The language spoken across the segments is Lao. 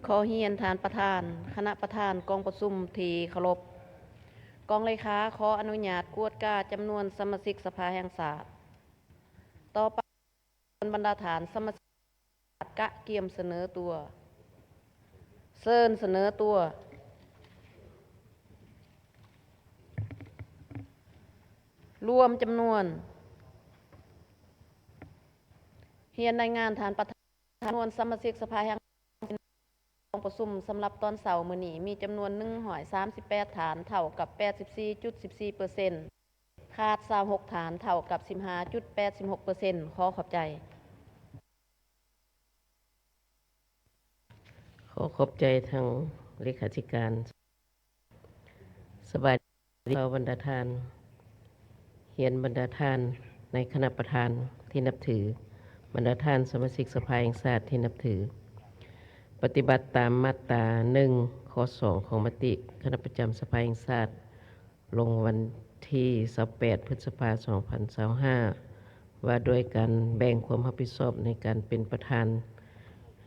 ຂໍຮຽນທ່ານປະທານ, ຄະນະປະທານກອງປະຊຸມທີ່ເຄົາລົບ, ກອງເລຂາຂໍອະນຸຍາດກວດກາຈຳນວນສະມາຊິກສະພາແຫ່ງຊາດ. ຕໍ່ໄປ ເຊີນບັນດາທ່ານສະມາຊິກກະກຽມສະເໜີຕົວ. ເຊີນສະເໜີຕົວ. ລວມຈຳນວນ. ຮຽນລາຍງານທ່ານປະທານ, ຈຳນວນສະມາຊິກສະພາແຫ່ງ ກອງປະຊຸມສຳລັບຕອນເຊົ້າມື້ນີ້ມີຈຳນວນໜຶ່ງຮ້ອຍສາມສິບແປດທ່ານ, ເທົ່າກັບແປດສິບສີ່ຈຸດສິບສີ່ເປີເຊັນ, ຂາດຊາວຫົກທ່ານ, ເທົ່າກັບສິບຫ້າຈຸດແປດສິບຫົກເປີເຊັນ. ຂໍຂອບໃຈ. ຂໍຂອບໃຈທາງເລຂາທິການ. ສະບາຍດີບັນດາທ່ານ, ຮຽນບັນດາທ່ານໃນຄະນະປະທານທີ່ນັບຖື, ບັນດາທ່ານສະມາຊິກສະພາແຫ່ງຊາດທີ່ນັບຖື. ປະຕິບັດຕາມມາດຕາໜຶ່ງ ຂໍ້ສອງ ຂອງມະຕິຄະນະປະຈຳສະພາແຫ່ງຊາດ ລົງວັນທີຊາວແປດ ພຶດສະພາ ສອງພັນຊາວຫ້າ ວ່າດ້ວຍການແບ່ງຄວາມຮັບຜິດຊອບໃນການເປັນປະທານ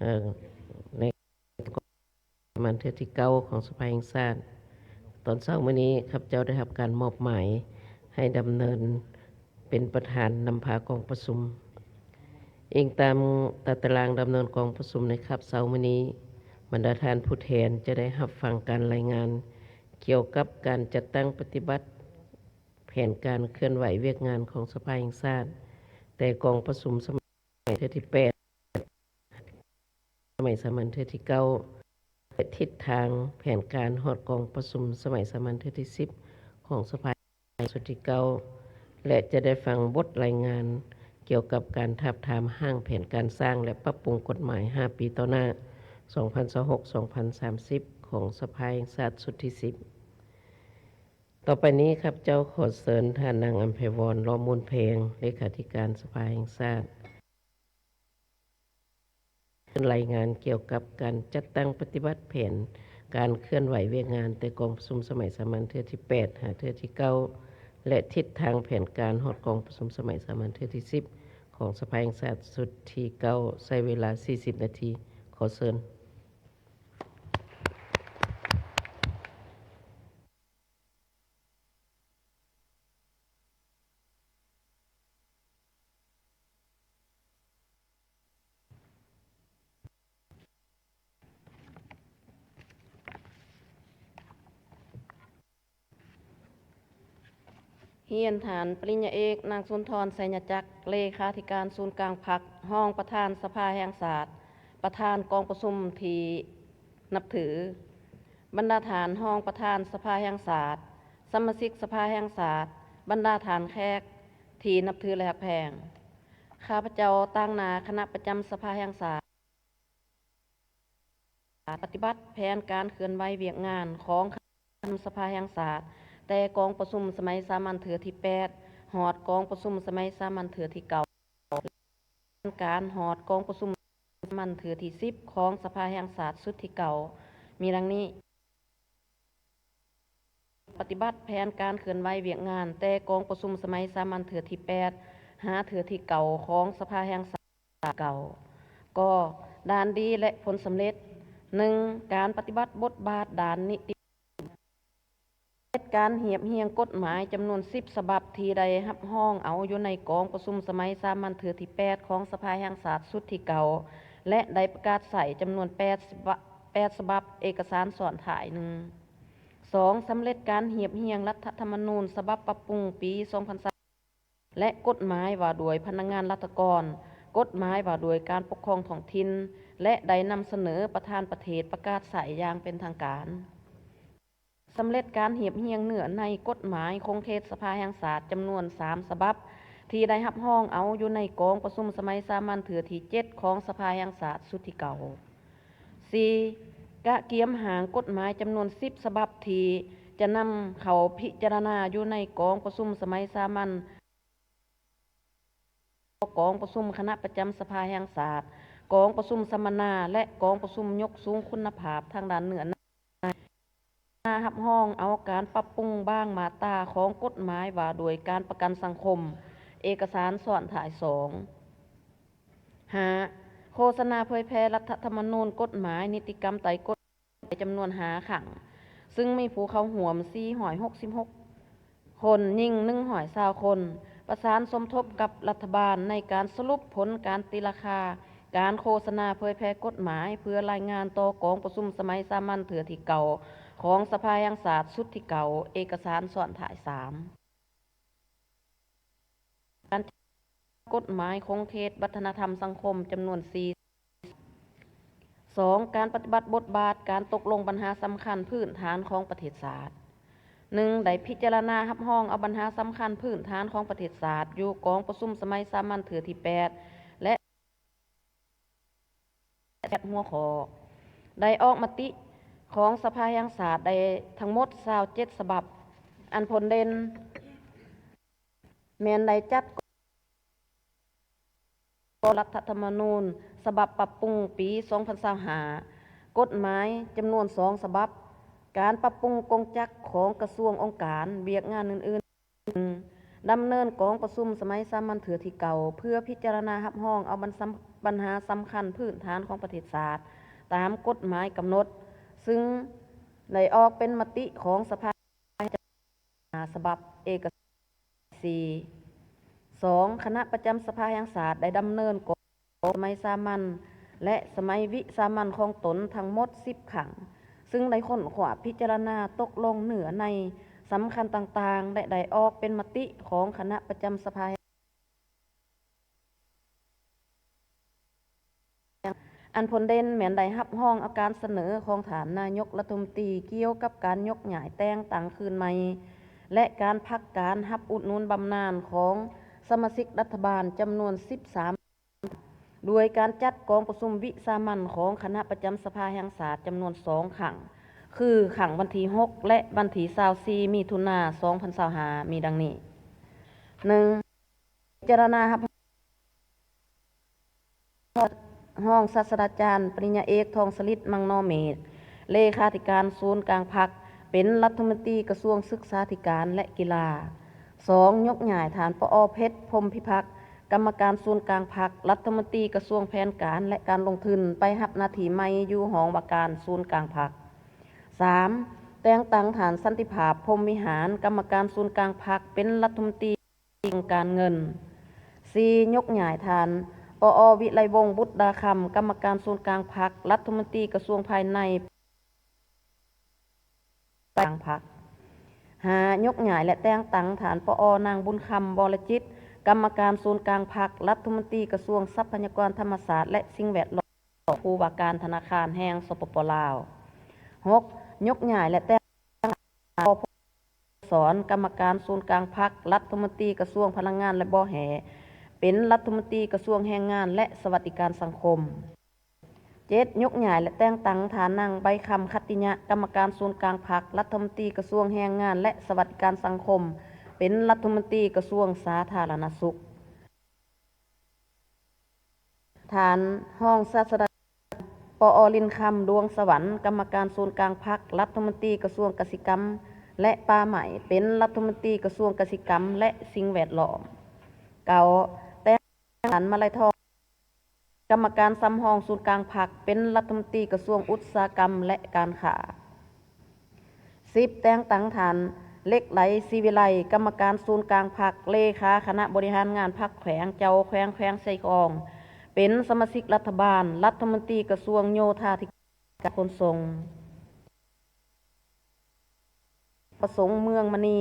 ເອີ ໃນ ສະມັນເທື່ອທີເກົ້າຂອງສະພາແຫ່ງຊາດ. ຕອນເຊົ້າມື້ນີ້ ຂ້າພະເຈົ້າໄດ້ຮັບການມອບໝາຍໃຫ້ດຳເນີນເປັນປະທານນຳພາກອງປະຊຸມ. ອີງຕາມຕາຕະລາງດຳເນີນກອງປະຊຸມໃນຄາບເຊົ້າມື້ນີ້, ບັນດາທ່ານຜູ້ແທນຈະໄດ້ຮັບຟັງການລາຍງານກ່ຽວກັບການຈັດຕັ້ງປະຕິບັດແຜນການເຄື່ອນໄຫວວຽກງານຂອງສະພາແຫ່ງຊາດ ແຕ່ກອງປະຊຸມສະໄໝເທື່ອທີແປດ ສະໄໝສາມັນເທື່ອທີເກົ້າ ແລະ ທິດທາງແຜນການຮອດກອງປະຊຸມສະໄໝສາມັນເທື່ອທີສິບຂອງສະພາແຫ່ງຊາດຊຸດທີເກົ້າ ແລະ ຈະໄດ້ຟັງບົດລາຍງານກ່ຽວກັບການທາບທາມຮ່າງແຜນການສ້າງ ແລະ ປັບປຸງກົດໝາຍຫ້າປີຕໍ່ໜ້າ ສອງພັນຊາວຫົກ ສອງພັນສາມສິບ ຂອງສະພາແຫ່ງຊາດຊຸດທີສິບ. ຕໍ່ໄປນີ້ ຂ້າພະເຈົ້າຂໍເຊີນທ່ານນາງອຳໄພວອນ ຫຼໍ່ມູນແພງ ເລຂາທິການສະພາແຫ່ງຊາດ ລາຍງານກ່ຽວກັບການຈັດຕັ້ງປະຕິບັດແຜນການເຄື່ອນໄຫວວຽກງານແຕ່ກອງປະຊຸມສະໄໝສາມັນເທື່ອທີແປດ ຫາເທື່ອທີເກົ້າ ແລະ ທິດທາງແຜນການຮອດກອງປະຊຸມສະໄໝສາມັນເທື່ອທີສິບຂອງສະພາແຫ່ງຊາດຊຸດທີເກົ້າ ໃຊ້ເວລາສີ່ສິບນາທີ. ຂໍເຊີນ. ຮຽນທ່ານປະລິນຍາເອກ ນາງສຸນທອນ ໄຊຍະຈັກ, ເລຂາທິການສູນກາງພັກ, ຮອງປະທານສະພາແຫ່ງຊາດ, ປະທານກອງປະຊຸມທີ່ນັບຖື, ບັນດາທ່ານຮອງປະທານສະພາແຫ່ງຊາດ, ສະມາຊິກສະພາແຫ່ງຊາດ, ບັນດາທ່ານແຂກທີ່ນັບຖື ແລະ ຮັກແພງ. ຂ້າພະເຈົ້າຕາງໜ້າຄະນະປະຈຳສະພາແຫ່ງຊາດ ປະຕິບັດແຜນການເຄື່ອນໄຫວວຽກງານຂອງຄະນະປະຈຳສະພາແຫ່ງຊາດ ແຕ່ກອງປະຊຸມສະໄໝສາມັນເທື່ອທີແປດ ຮອດກອງປະຊຸມສະໄໝສາມັນເທື່ອທີເກົ້າ ແລະ ແຜນການຮອດກອງປະຊຸມສະໄໝສາມັນເທື່ອທີສິບຂອງສະພາແຫ່ງຊາດຊຸດທີເກົ້າ ມີດັ່ງນີ້. ປະຕິບັດແຜນການເຄື່ອນໄຫວວຽກງານແຕ່ກອງປະຊຸມສະໄໝສາມັນເທື່ອທີແປດ ຫາເທື່ອທີເກົ້າຂອງສະພາແຫ່ງຊາດເກົ່າ. ກ. ດ້ານດີ ແລະ ຜົນສຳເລັດ. ໜຶ່ງ. ການປະຕິບັດບົດບາດດ້ານນິຕິ ເຮັດການຮຽບຮຽງກົດໝາຍຈຳນວນສິບສະບັບທີ່ໄດ້ຮັບຮອງເອົາຢູ່ໃນກອງປະຊຸມສະໄໝສາມັນເທື່ອທີແປດຂອງສະພາແຫ່ງຊາດຊຸດທີເກົ້າ ແລະ ໄດ້ປະກາດໃຊ້ຈຳນວນແປດສະບັບ, ແປດສະບັບ, ເອກະສານຊ້ອນທ້າຍໜຶ່ງ. ສອງ. ສຳເລັດການຮຽບຮຽງລັດຖະທຳມະນູນສະບັບປັບປຸງປີສອງພັນຊາວ ແລະ ກົດໝາຍວ່າດ້ວຍພະນັກງານລັດຖະກອນ, ກົດໝາຍວ່າດ້ວຍການປົກຄອງທ້ອງຖິ່ນ ແລະ ໄດ້ນຳສະເໜີປະທານປະເທດປະກາດໃຊ້ຢ່າງເປັນທາງການ. ສຳເລັດການຮຽບຮຽງເນື້ອໃນກົດໝາຍຂົງເຂດສະພາແຫ່ງຊາດຈຳນວນສາມສະບັບ ທີ່ໄດ້ຮັບຮອງເອົາຢູ່ໃນກອງປະຊຸມສະໄໝສາມັນເທື່ອທີເຈັດຂອງສະພາແຫ່ງຊາດຊຸດທີເກົ້າ. ສີ່. ກະກຽມຮ່າງກົດໝາຍຈຳນວນສິບສະບັບທີ່ຈະນຳເຂົ້າພິຈາລະນາຢູ່ໃນກອງປະຊຸມສະໄໝສາມັນ ກອງປະຊຸມຄະນະປະຈຳສະພາແຫ່ງຊາດ, ກອງປະຊຸມສຳມະນາ ແລະ ກອງປະຊຸມຍົກສູງຄຸນນະພາບທາງດ້ານເນື້ອໃນ ຮັບຮອງເອົາການປັບປຸງບາງມາດຕາຂອງກົດໝາຍວ່າດ້ວຍການປະກັນສັງຄົມ, ເອກະສານຊ້ອນທ້າຍສອງ. ຫ້າ. ໂຄສະນາເຜີຍແຜ່ລັດຖະທຳມະນູນ, ກົດໝາຍ, ນິຕິກຳໄຕກົດໝາຍຈຳນວນຫ້າຄັ້ງ, ຊຶ່ງມີຜູ້ເຂົ້າຮ່ວມສີ່ຮ້ອຍຫົກສິບຫົກຄົນ, ຍິງໜຶ່ງຮ້ອຍຊາວຄົນ, ປະສານສົມທົບກັບລັດຖະບານໃນການສະຫຼຸບຜົນການຕີລາຄາການໂຄສະນາເຜີຍແຜ່ກົດໝາຍ ເພື່ອລາຍງານຕໍ່ກອງປະຊຸມສະໄໝສາມັນເທື່ອທີເກົ້າຂອງສະພາແຫ່ງຊາດຊຸດທີເກົ້າ, ເອກະສານຊ້ອນທ້າຍສາມ. ການຈັດກົດໝາຍຂົງເຂດວັດທະນະທຳສັງຄົມຈຳນວນສີ່. ສອງ, ການປະຕິບັດບົດບາດການຕົກລົງບັນຫາສຳຄັນພື້ນຖານຂອງປະເທດຊາດ. ໜຶ່ງ, ໄດ້ພິຈາລະນາຮັບຮອງເອົາບັນຫາສຳຄັນພື້ນຖານຂອງປະເທດຊາດ ຢູ່ກອງປະຊຸມສະໄໝສາມັນເທື່ອທີແປດ ແລະ ແປດຫົວຂໍ້. ໄດ້ອອກມະຕິຂອງສະພາແຫ່ງຊາດໄດ້ທັງໝົດຊາວເຈັດສະບັບ. ອັນພົ້ນເດັ່ນແມ່ນໄດ້ຈັດ ກໍລັດຖະທຳມະນູນສະບັບປັບປຸງປີສອງພັນຊາວຫ້າ, ກົດໝາຍຈຳນວນສອງສະບັບ, ການປັບປຸງກົງຈັກຂອງກະຊວງ, ອົງການ, ວຽກງານອື່ນໆ, ດຳເນີນກອງປະຊຸມສະໄໝສາມັນເທື່ອທີເກົ້າ ເພື່ອພິຈາລະນາຮັບຮອງເອົາບັນສຳ ບັນຫາສຳຄັນພື້ນຖານຂອງປະເທດຊາດ ຕາມກົດໝາຍກຳນົດ, ຊຶ່ງໄດ້ອອກເປັນມະຕິຂອງສະພາ ສະບັບເອກະສານສີ່. ສອງ, ຄະນະປະຈຳສະພາແຫ່ງຊາດໄດ້ດຳເນີນກອງສະໄໝສາມັນ ແລະ ສະໄໝວິສາມັນຂອງຕົນທັງໝົດສິບຄັ້ງ, ຊຶ່ງໄດ້ຄົ້ນຄວ້າ, ພິຈາລະນາ, ຕົກລົງເນື້ອໃນສຳຄັນຕ່າງໆ ແລະ ໄດ້ອອກເປັນມະຕິຂອງຄະນະປະຈຳສະພາແຫ່ງ ອັນພົ້ນເດັ່ນແມ່ນໄດ້ຮັບຮອງເອົາການສະເໜີຂອງທ່ານນາຍົກລັດຖະມົນຕີກ່ຽວກັບການຍົກຍ້າຍແຕ່ງຕັ້ງຄືນໃໝ່ ແລະ ການພັກການຮັບອຸດໜູນບຳນານຂອງສະມາຊິກລັດຖະບານຈຳນວນສິບສາມ ດ້ວຍການຈັດກອງປະຊຸມວິສາມັນຂອງຄະນະປະຈຳສະພາແຫ່ງຊາດຈຳນວນສອງຄັ້ງ ຄືຄັ້ງວັນທີຫົກ ແລະ ວັນທີຊາວສີ່ ມິຖຸນາ ສອງພັນຊາວຫ້າ ມີດັ່ງນີ້. ໜຶ່ງ, ພິຈາລະນາຮັບຮອງສາດສະດາຈານປະລິນຍາເອກ ທອງສະລິດ ມັງນໍເມດ ເລຂາທິການສູນກາງພັກ ເປັນລັດຖະມົນຕີກະຊວງສຶກສາທິການ ແລະ ກິລາ. ສອງ, ຍົກຍ້າຍທ່ານ ປອ ເພັດ ພົມພິພັກ ກຳມະການສູນກາງພັກ, ລັດຖະມົນຕີກະຊວງແຜນການ ແລະ ການລົງທຶນ ໄປຮັບໜ້າທີ່ໃໝ່ຢູ່ຫ້ອງວ່າການສູນກາງພັກ. ສາມ, ແຕ່ງຕັ້ງທ່ານ ສັນຕິພາບ ພົມວິຫານ ກຳມະການສູນກາງພັກ ເປັນລັດຖະມົນຕີກະຊວງການເງິນ. ສີ່, ຍົກຍ້າຍທ່ານ ປອ ວິໄລວົງ ບຸດດາຄຳ ກຳມະການສູນກາງພັກ, ລັດຖະມົນຕີກະຊວງພາຍໃນ ກາງພັກ. ຫ້າ, ຍົກຍ້າຍ ແລະ ແຕ່ງຕັ້ງທ່ານ ປອ ນາງ ບຸນຄຳ ວໍລະຈິດ ກຳມະການສູນກາງພັກ, ລັດຖະມົນຕີກະຊວງຊັບພະຍາກອນທຳມະຊາດ ແລະ ສິ່ງແວດລ້ອມ, ຜູ້ວ່າການທະນາຄານແຫ່ງ ສປປ ລາວ. ຫົກ, ຍົກຍ້າຍ ແລະ ແຕ່ງຕັ້ງ ສອນ ກຳມະການສູນກາງພັກ, ລັດຖະມົນຕີກະຊວງພະລັງງານ ແລະ ບໍ່ແຮ່ ເປັນລັດຖະມົນຕີກະຊວງແຮງງານ ແລະ ສະຫວັດດີການສັງຄົມ. ເຈັດ, ຍົກຍ້າຍ ແລະ ແຕ່ງຕັ້ງທ່ານນາງ ໃບຄຳ ຂັດຕິຍະ ກຳມະການສູນກາງພັກ, ລັດຖະມົນຕີກະຊວງແຮງງານ ແລະ ສະຫວັດດີການສັງຄົມ ເປັນລັດຖະມົນຕີກະຊວງສາທາລະນະສຸກ. ທ່ານຮອງສາດສະດາຈານ ປອ ລິນຄຳ ດວງສະຫວັນ ກຳມະການສູນກາງພັກ, ລັດຖະມົນຕີກະຊວງກະສິກຳ ແລະ ປ່າໄມ້ ເປັນລັດຖະມົນຕີກະຊວງກະສິກຳ ແລະ ສິ່ງແວດລ້ອມ. ເກົ້າ, ແຕ່ງຕັ້ງທ່ານ ມາໄລທອງ ກຳມະການສຳຮອງສູນກາງພັກ ເປັນລັດຖະມົນຕີກະຊວງອຸດສາຫະກຳ ແລະ ການຄ້າ. ສິບ, ແຕ່ງຕັ້ງທ່ານ ເຫຼັກໄຫຼ ສີວິໄລ ກຳມະການສູນກາງພັກ, ເລຂາຄະນະບໍລິຫານງານພັກແຂວງ, ເຈົ້າແຂວງແຂວງໄຊທອງ ເປັນສະມາຊິກລັດຖະບານ, ລັດຖະມົນຕີກະຊວງໂຍທາທິການ ແລະ ຂົນສົ່ງ. ປະສົງ ເມືອງມະນີ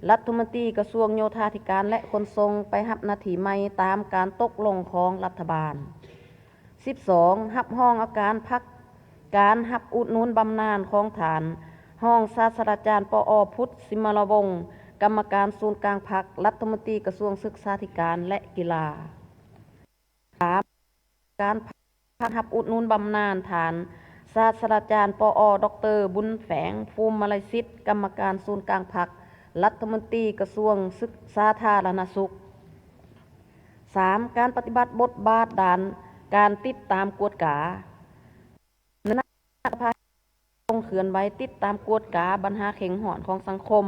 ລັດຖະມົນຕີກະຊວງໂຍທາທິການ ແລະ ຂົນສົ່ງ ໄປຮັບໜ້າທີ່ໃໝ່ຕາມການຕົກລົງຂອງລັດຖະບານ. ສິບສອງ, ຮັບຮອງເອົາການພັກການຮັບອຸດໜູນບຳນານຂອງທ່ານ ຮອງສາດສະດາຈານ ປອ ພຸດ ສິມມະລາວົງ ກຳມະການສູນກາງພັກ, ລັດຖະມົນຕີກະຊວງສຶກສາທິການ ແລະ ກິລາ. ສາມ, ການພັກການຮັບອຸດໜູນບຳນານທ່ານ ສາດສະດາຈານ ປອ ດອກເຕີ ບຸນແຝງ ພູມມະໄລສິດ ກຳມະການສູນກາງພັກ, ລັດຖະມົນຕີກະຊວງສຶກສາທາລະນະສຸກ. ສາມ, ການປະຕິບັດບົດບາດດ້ານການຕິດຕາມກວດກາ. ຄະນະສະພາ ລົງເຄື່ອນໄຫວຕິດຕາມກວດກາບັນຫາເຄັ່ງຮ້ອນຂອງສັງຄົມ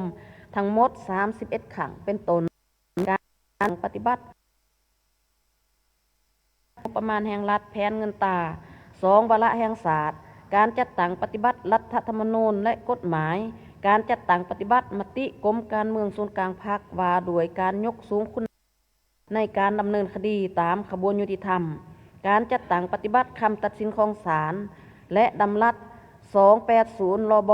ທັງໝົດສາມສິບເອັດຄັ້ງ ເປັນຕົ້ນ ການປະຕິບັດ ງົບປະມານແຫ່ງລັດ, ແຜນເງິນຕາ, ສອງ ວາລະແຫ່ງຊາດ, ການຈັດຕັ້ງປະຕິບັດລັດຖະທຳມະນູນ ແລະ ກົດໝາຍ, ການຈັດຕັ້ງປະຕິບັດມະຕິກົມການເມືອງສູນກາງພັກ ວ່າດ້ວຍການຍົກສູງຄຸນ ໃນການດຳເນີນຄະດີຕາມຂະບວນຍຸຕິທຳ, ການຈັດຕັ້ງປະຕິບັດຄຳຕັດສິນຂອງສານ ແລະ ດຳລັດສອງແປດສູນ ລບ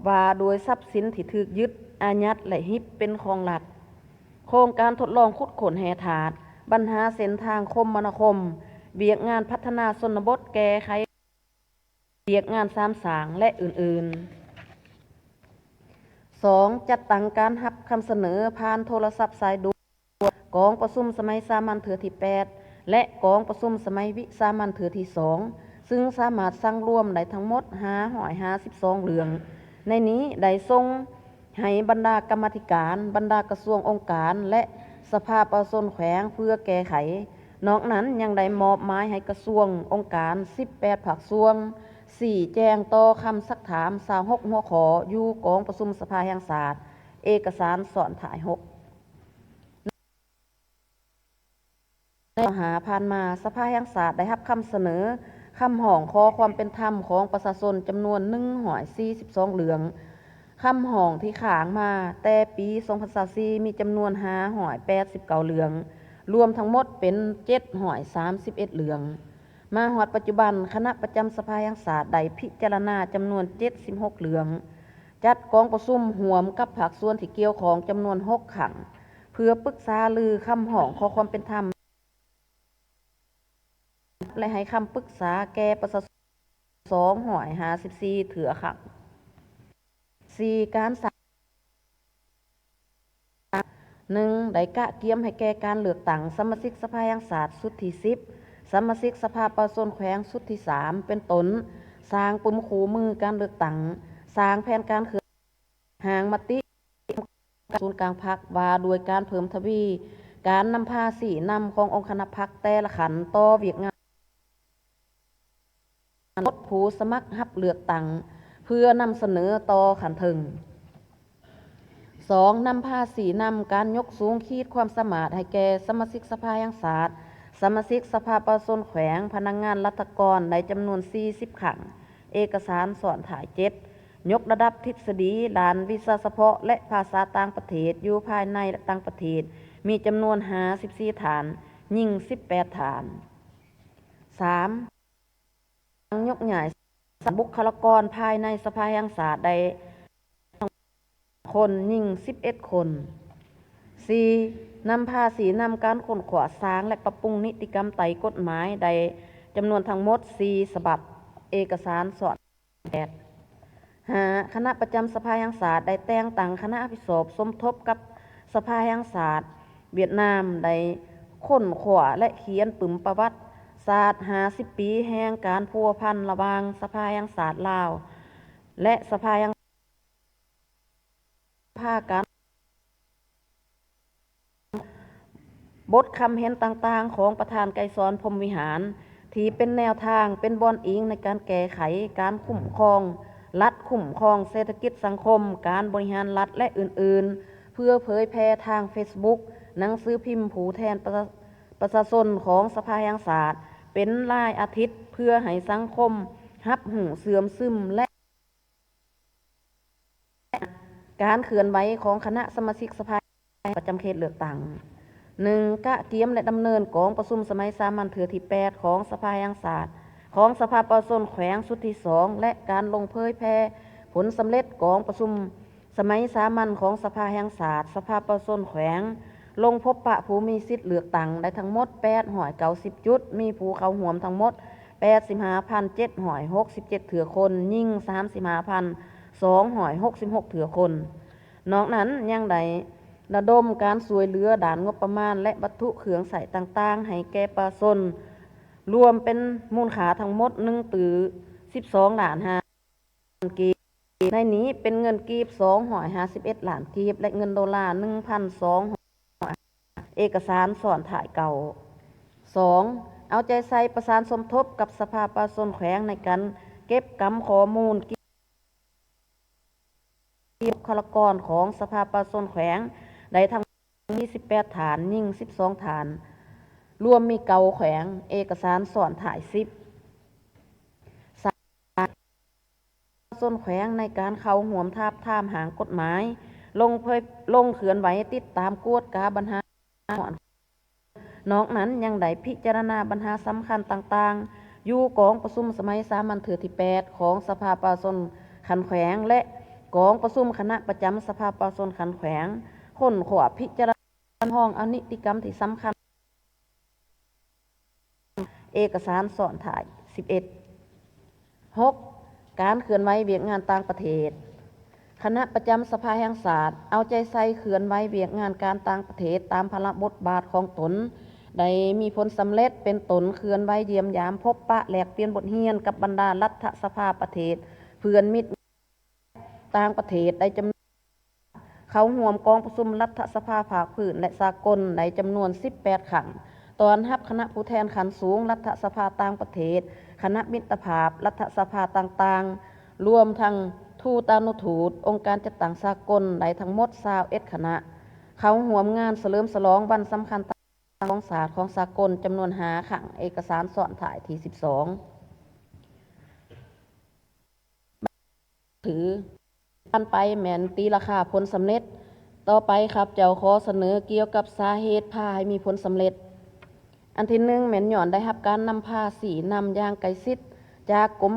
ວ່າດ້ວຍຊັບສິນທີ່ຖືກຍຶດ, ອາຍັດ ແລະ ຮິບເປັນຂອງລັດ, ໂຄງການທົດລອງຂຸດຄົ້ນແຮ່ທາດ, ບັນຫາເສັ້ນທາງຄົມມະນາຄົມ, ວຽກງານພັດທະນາຊົນນະບົດແກ້ໄຂ ວຽກງານສາມສ້າງ ແລະ ອື່ນໆ. ສອງ ຈັດຕັ້ງການຮັບຄຳສະເໜີຜ່ານໂທລະສັບສາຍດ່ວນ ກອງປະຊຸມສະໄໝສາມັນເທື່ອທີແປດ ແລະ ກອງປະຊຸມສະໄໝວິສາມັນເທື່ອທີສອງ ຊຶ່ງສາມາດສັງລວມໄດ້ທັງໝົດຫ້າຮ້ອຍຫ້າສິບສອງເລື່ອງ. ໃນນີ້ໄດ້ສົ່ງ ໃຫ້ບັນດາກຳມາທິການ, ບັນດາກະຊວງ, ອົງການ ແລະ ສະພາປະຊາຊົນແຂວງເພື່ອແກ້ໄຂ. ນອກນັ້ນຍັງໄດ້ມອບໝາຍໃຫ້ກະຊວງ, ອົງການ ສິບແປດພາກສ່ວນ ຊີ້ແຈງຕໍ່ຄຳຊັກຖາມ ຊາວຫົກຫົວຂໍ້ ຢູ່ກອງປະຊຸມສະພາແຫ່ງຊາດ, ເອກະສານຊ້ອນທ້າຍຫົກ. ໃນປີຫ້າຜ່ານມາ, ສະພາແຫ່ງຊາດໄດ້ຮັບຄຳສະເໜີຄຳຮ້ອງຂໍຄວາມເປັນທຳຂອງປະຊາຊົນຈຳນວນໜຶ່ງຮ້ອຍສີ່ສິບສອງເລື່ອງ. ຄຳຮ້ອງທີ່ຄ້າງມາແຕ່ປີສອງພັນຊາວສີ່ ມີຈຳນວນຫ້າຮ້ອຍແປດສິບເກົ້າເລື່ອງ, ລວມທັງໝົດເປັນເຈັດຮ້ອຍສາມສິບເອັດເລື່ອງ. ມາຮອດປັດຈຸບັນ, ຄະນະປະຈຳສະພາແຫ່ງຊາດໄດ້ພິຈາລະນາຈຳນວນເຈັດສິບຫົກເລື່ອງ, ຈັດກອງປະຊຸມຮ່ວມກັບພາກສ່ວນທີ່ກ່ຽວຂ້ອງຈຳນວນຫົກຄັ້ງ ເພື່ອປຶກສາຫາລືຄຳຮ້ອງຂໍຄວາມເປັນທຳ ແລະ ໃຫ້ຄຳປຶກສາແກ່ປະຊາຊົນສອງຮ້ອຍຫ້າສິບສີ່ເທື່ອຄັ້ງ. ສີ່ ການສ້າງ ໜຶ່ງ ໄດ້ກະກຽມໃຫ້ແກ່ການເລືອກຕັ້ງສະມາຊິກສະພາແຫ່ງຊາດຊຸດທີສິບ, ສະມາຊິກສະພາປະຊາຊົນແຂວງຊຸດທີສາມ ເປັນຕົ້ນ ສ້າງປຶ້ມຄູ່ມືການເລືອກຕັ້ງ, ສ້າງແຜນການເຄື່ອນ ຮ່າງມະຕິສູນກາງພັກວ່າດ້ວຍການເພີ່ມທະວີການນຳພາຊີ້ນຳຂອງອົງຄະນະພັກແຕ່ລະຂັ້ນຕໍ່ວຽກງານ ກຳນົດຜູ້ສະໝັກຮັບເລືອກຕັ້ງເພື່ອນຳສະເໜີຕໍ່ຂັ້ນເທິງ. ສອງ ນຳພາຊີ້ນຳການຍົກສູງຂີດຄວາມສາມາດໃຫ້ແກ່ສະມາຊິກສະພາແຫ່ງຊາດ, ສະມາຊິກສະພາປະຊາຊົນແຂວງ, ພະນັກງານລັດຖະກອນ ໄດ້ຈຳນວນສີ່ສິບຄັ້ງ, ເອກະສານຊ້ອນທ້າຍເຈັດ. ຍົກລະດັບທິດສະດີດ້ານວິຊາສະເພາະ ແລະ ພາສາຕ່າງປະເທດຢູ່ພາຍໃນ ແລະ ຕ່າງປະເທດ ມີຈຳນວນຫ້າສິບສີ່ທ່ານ, ຍິງສິບແປດທ່ານ. ສາມ ການຍົກຍ້າຍ ບຸກຄະລາກອນພາຍໃນສະພາແຫ່ງຊາດໄດ້ ຄົນ, ຍິງສິບເອັດຄົນ. ສີ່ ນຳພາຊີ້ນຳການຄົ້ນຄວ້າສ້າງ ແລະ ປັບປຸງນິຕິກຳໄຕ້ກົດໝາຍໄດ້ຈຳນວນທັງໝົດສີ່ສະບັບ, ເອກະສານຊ້ອນແປດ. ຫ້າ ຄະນະປະຈຳສະພາແຫ່ງຊາດໄດ້ແຕ່ງຕັ້ງຄະນະຮັບຜິດຊອບສົມທົບກັບສະພາແຫ່ງຊາດຫວຽດນາມ ໄດ້ຄົ້ນຄວ້າ ແລະ ຂຽນປຶ້ມປະຫວັດສາດຫ້າສິບປີແຫ່ງການພົວພັນລະຫວ່າງສະພາແຫ່ງຊາດລາວ ແລະ ສະພາແຫ່ງ ພາກັນ ບົດຄຳເຫັນຕ່າງໆຂອງປະທານໄກສອນ ພົມວິຫານ ທີ່ເປັນແນວທາງ, ເປັນບ່ອນອີງໃນການແກ້ໄຂ, ການຄຸ້ມຄອງລັດ, ຄຸ້ມຄອງເສດຖະກິດສັງຄົມ, ການບໍລິຫານລັດ ແລະ ອື່ນໆ ເພື່ອເຜີຍແຜ່ທາງເຟສບຸກ, ໜັງສືພິມຜູ້ແທນປະຊາ ປະຊາຊົນຂອງສະພາແຫ່ງຊາດ ເປັນລາຍອາທິດ ເພື່ອໃຫ້ສັງຄົມຮັບຮູ້ເຊື່ອມຊຶມ ແລະ ການເຄື່ອນໄຫວຂອງຄະນະສະມາຊິກສະພາປະຈຳເຂດເລືອກຕັ້ງ. ໜຶ່ງ ກະກຽມ ແລະ ດຳເນີນກອງປະຊຸມສະໄໝສາມັນເທື່ອທີແປດຂອງສະພາແຫ່ງຊາດ ຂອງສະພາປະຊາຊົນແຂວງຊຸດທີສອງ ແລະ ການລົງເຜີຍແຜ່ຜົນສຳເລັດກອງປະຊຸມສະໄໝສາມັນຂອງສະພາແຫ່ງຊາດ ສະພາປະຊາຊົນແຂວງ ລົງພົບປະຜູ້ມີສິດເລືອກຕັ້ງໄດ້ທັງໝົດແປດຮ້ອຍເກົ້າສິບຈຸດ, ມີຜູ້ເຂົ້າຮ່ວມທັງໝົດ ແປດສິບຫ້າພັນເຈັດຮ້ອຍຫົກສິບເຈັດເທື່ອຄົນ, ຍິງສາມສິບຫ້າພັນສອງຮ້ອຍຫົກສິບຫົກເທື່ອຄົນ. ນອກນັ້ນຍັງໄດ້ລະດົມການຊ່ວຍເຫຼືອດ້ານງົບປະມານ ແລະ ວັດຖຸເຄື່ອງໃຊ້ຕ່າງໆ ໃຫ້ແກ່ປະຊາຊົນ ລວມເປັນມູນຄ່າທັງໝົດໜຶ່ງຕື້ສິບສອງລ້ານຫ້າພັນກີບ, ໃນນີ້ເປັນເງິນກີບສອງຮ້ອຍຫ້າສິບເອັດລ້ານກີບ ແລະ ເງິນໂດລາໜຶ່ງພັນສອງ ເອກະສານຊ້ອນທ້າຍເກົ່າ. ສອງ ເອົາໃຈໃສ່ປະສານສົມທົບກັບສະພາປະຊາຊົນແຂວງໃນການເກັບກຳຂໍ້ມູນບຸກຄະລາກອນຂອງສະພາປະຊາຊົນແຂວງໄດ້ທັງໝົດມີສິບແປດທ່ານ, ຍິງສິບສອງທ່ານ. ລວມມີເກົ້າແຂວງ, ເອກະສານຊ້ອນທ້າຍສິບ. ສາມ ປະຊາຊົນແຂວງໃນການເຂົ້າຮ່ວມທາບທາມຮ່າງກົດໝາຍ ລົງເຜີຍ ລົງເຄື່ອນໄຫວຕິດຕາມກວດກາບັນຫາ. ນອກນັ້ນຍັງໄດ້ພິຈາລະນາບັນຫາສຳຄັນຕ່າງໆ ຢູ່ກອງປະຊຸມສະໄໝສາມັນເທື່ອທີແປດຂອງສະພາປະຊາຊົນຂັ້ນແຂວງ ແລະ ກອງປະຊຸມຄະນະປະຈຳສະພາປະຊາຊົນຂັ້ນແຂວງ ຄົ້ນຄວ້າພິຈາລະນາ ຮັບຮອງເອົານິຕິກຳທີ່ສຳຄັນ ເອກະສານຊ້ອນທ້າຍສິບເອັດ. ຫົກ ການເຄື່ອນໄຫວວຽກງານຕ່າງປະເທດ. ຄະນະປະຈຳສະພາແຫ່ງຊາດ ເອົາໃຈໃສ່ເຄື່ອນໄຫວວຽກງານການຕ່າງປະເທດຕາມພາລະບົດບາດຂອງຕົນ ໄດ້ມີຜົນສຳເລັດ ເປັນຕົ້ນເຄື່ອນໄຫວຢ້ຽມຢາມ, ພົບປະ, ແລກປ່ຽນບົດຮຽນກັບບັນດາລັດຖະສະພາປະເທດເພື່ອນມິດ ຕ່າງປະເທດໄດ້ຈຳນວນ ເຂົ້າຮ່ວມກອງປະຊຸມລັດຖະສະພາພາກພື້ນ ແລະ ສາກົນໄດ້ຈຳນວນສິບແປດຄັ້ງ, ຕ້ອນຮັບຄະນະຜູ້ແທນຂັ້ນສູງລັດຖະສະພາຕ່າງປະເທດ, ຄະນະມິດຕະພາບລັດຖະສະພາຕ່າງໆ, ລວມທັງທູຕານຸທູດ ອົງການຈັດຕັ້ງສາກົນໄດ້ທັງໝົດຊາວເອັດຄະນະ, ເຂົ້າຮ່ວມງານສະເຫຼີມສະຫຼອງວັນສຳຄັນຕ່າງໆຂອງຊາດ ຂອງສາກົນຈຳນວນຫ້າຄັ້ງ, ເອກະສານຊ້ອນທ້າຍທີສິບສອງ. ຖື ຜ່ານໄປແມ່ນຕີລາຄາຜົນສຳເລັດ. ຕໍ່ໄປຂ້າພະເຈົ້າຂໍສະເໜີກ່ຽວກັບສາເຫດພາໃຫ້ມີຜົນສຳເລັດ. ອັນທີໜຶ່ງ ແມ່ນຍ້ອນໄດ້ຮັບການນຳພາຊີ້ນຳຢ່າງໃກ້ຊິດຈາກກົມ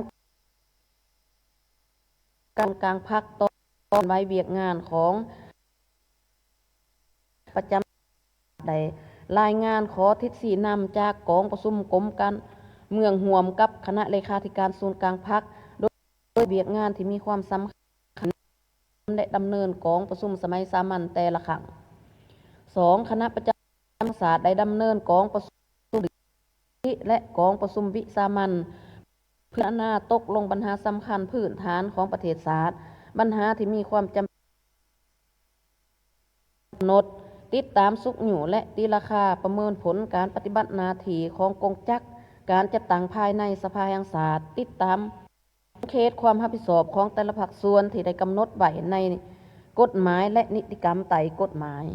ການກາງພັກ ຕອນໄວວຽກງານຂອງ ປະຈຳ ໄດ້ລາຍງານຂໍທິດຊີ້ນຳຈາກກອງປະຊຸມກົມການເມືອງຮ່ວມກັບຄະນະເລຂາທິການສູນກາງພັກ ໂດຍວຽກງານທີ່ມີຄວາມສຳຄັນ ແລະ ດຳເນີນກອງປະຊຸມສະໄໝສາມັນແຕ່ລະຄັ້ງ. ສອງ ຄະນະປະຈຳ ສາດໄດ້ດຳເນີນກອງປະຊຸມ ແລະ ກອງປະຊຸມວິສາມັນ ເພື່ອນາຕົກລົງບັນຫາສຳຄັນພື້ນຖານຂອງປະເທດຊາດ, ບັນຫາທີ່ມີຄວາມຈຳເປັນ ກຳນົດ, ຕິດຕາມຊຸກຍູ້ ແລະ ຕີລາຄາປະເມີນຜົນການປະຕິບັດໜ້າທີ່ຂອງກົງຈັກການຈັດຕັ້ງພາຍໃນສະພາແຫ່ງຊາດ, ຕິດຕາມ ເຂດຄວາມຮັບຜິດຊອບຂອງແຕ່ລະພາກສ່ວນທີ່ໄດ້ກຳນົດໄວ້ໃນກົດໝາຍ ແລະ ນິຕິກຳໃຕ້ກົດໝາຍ.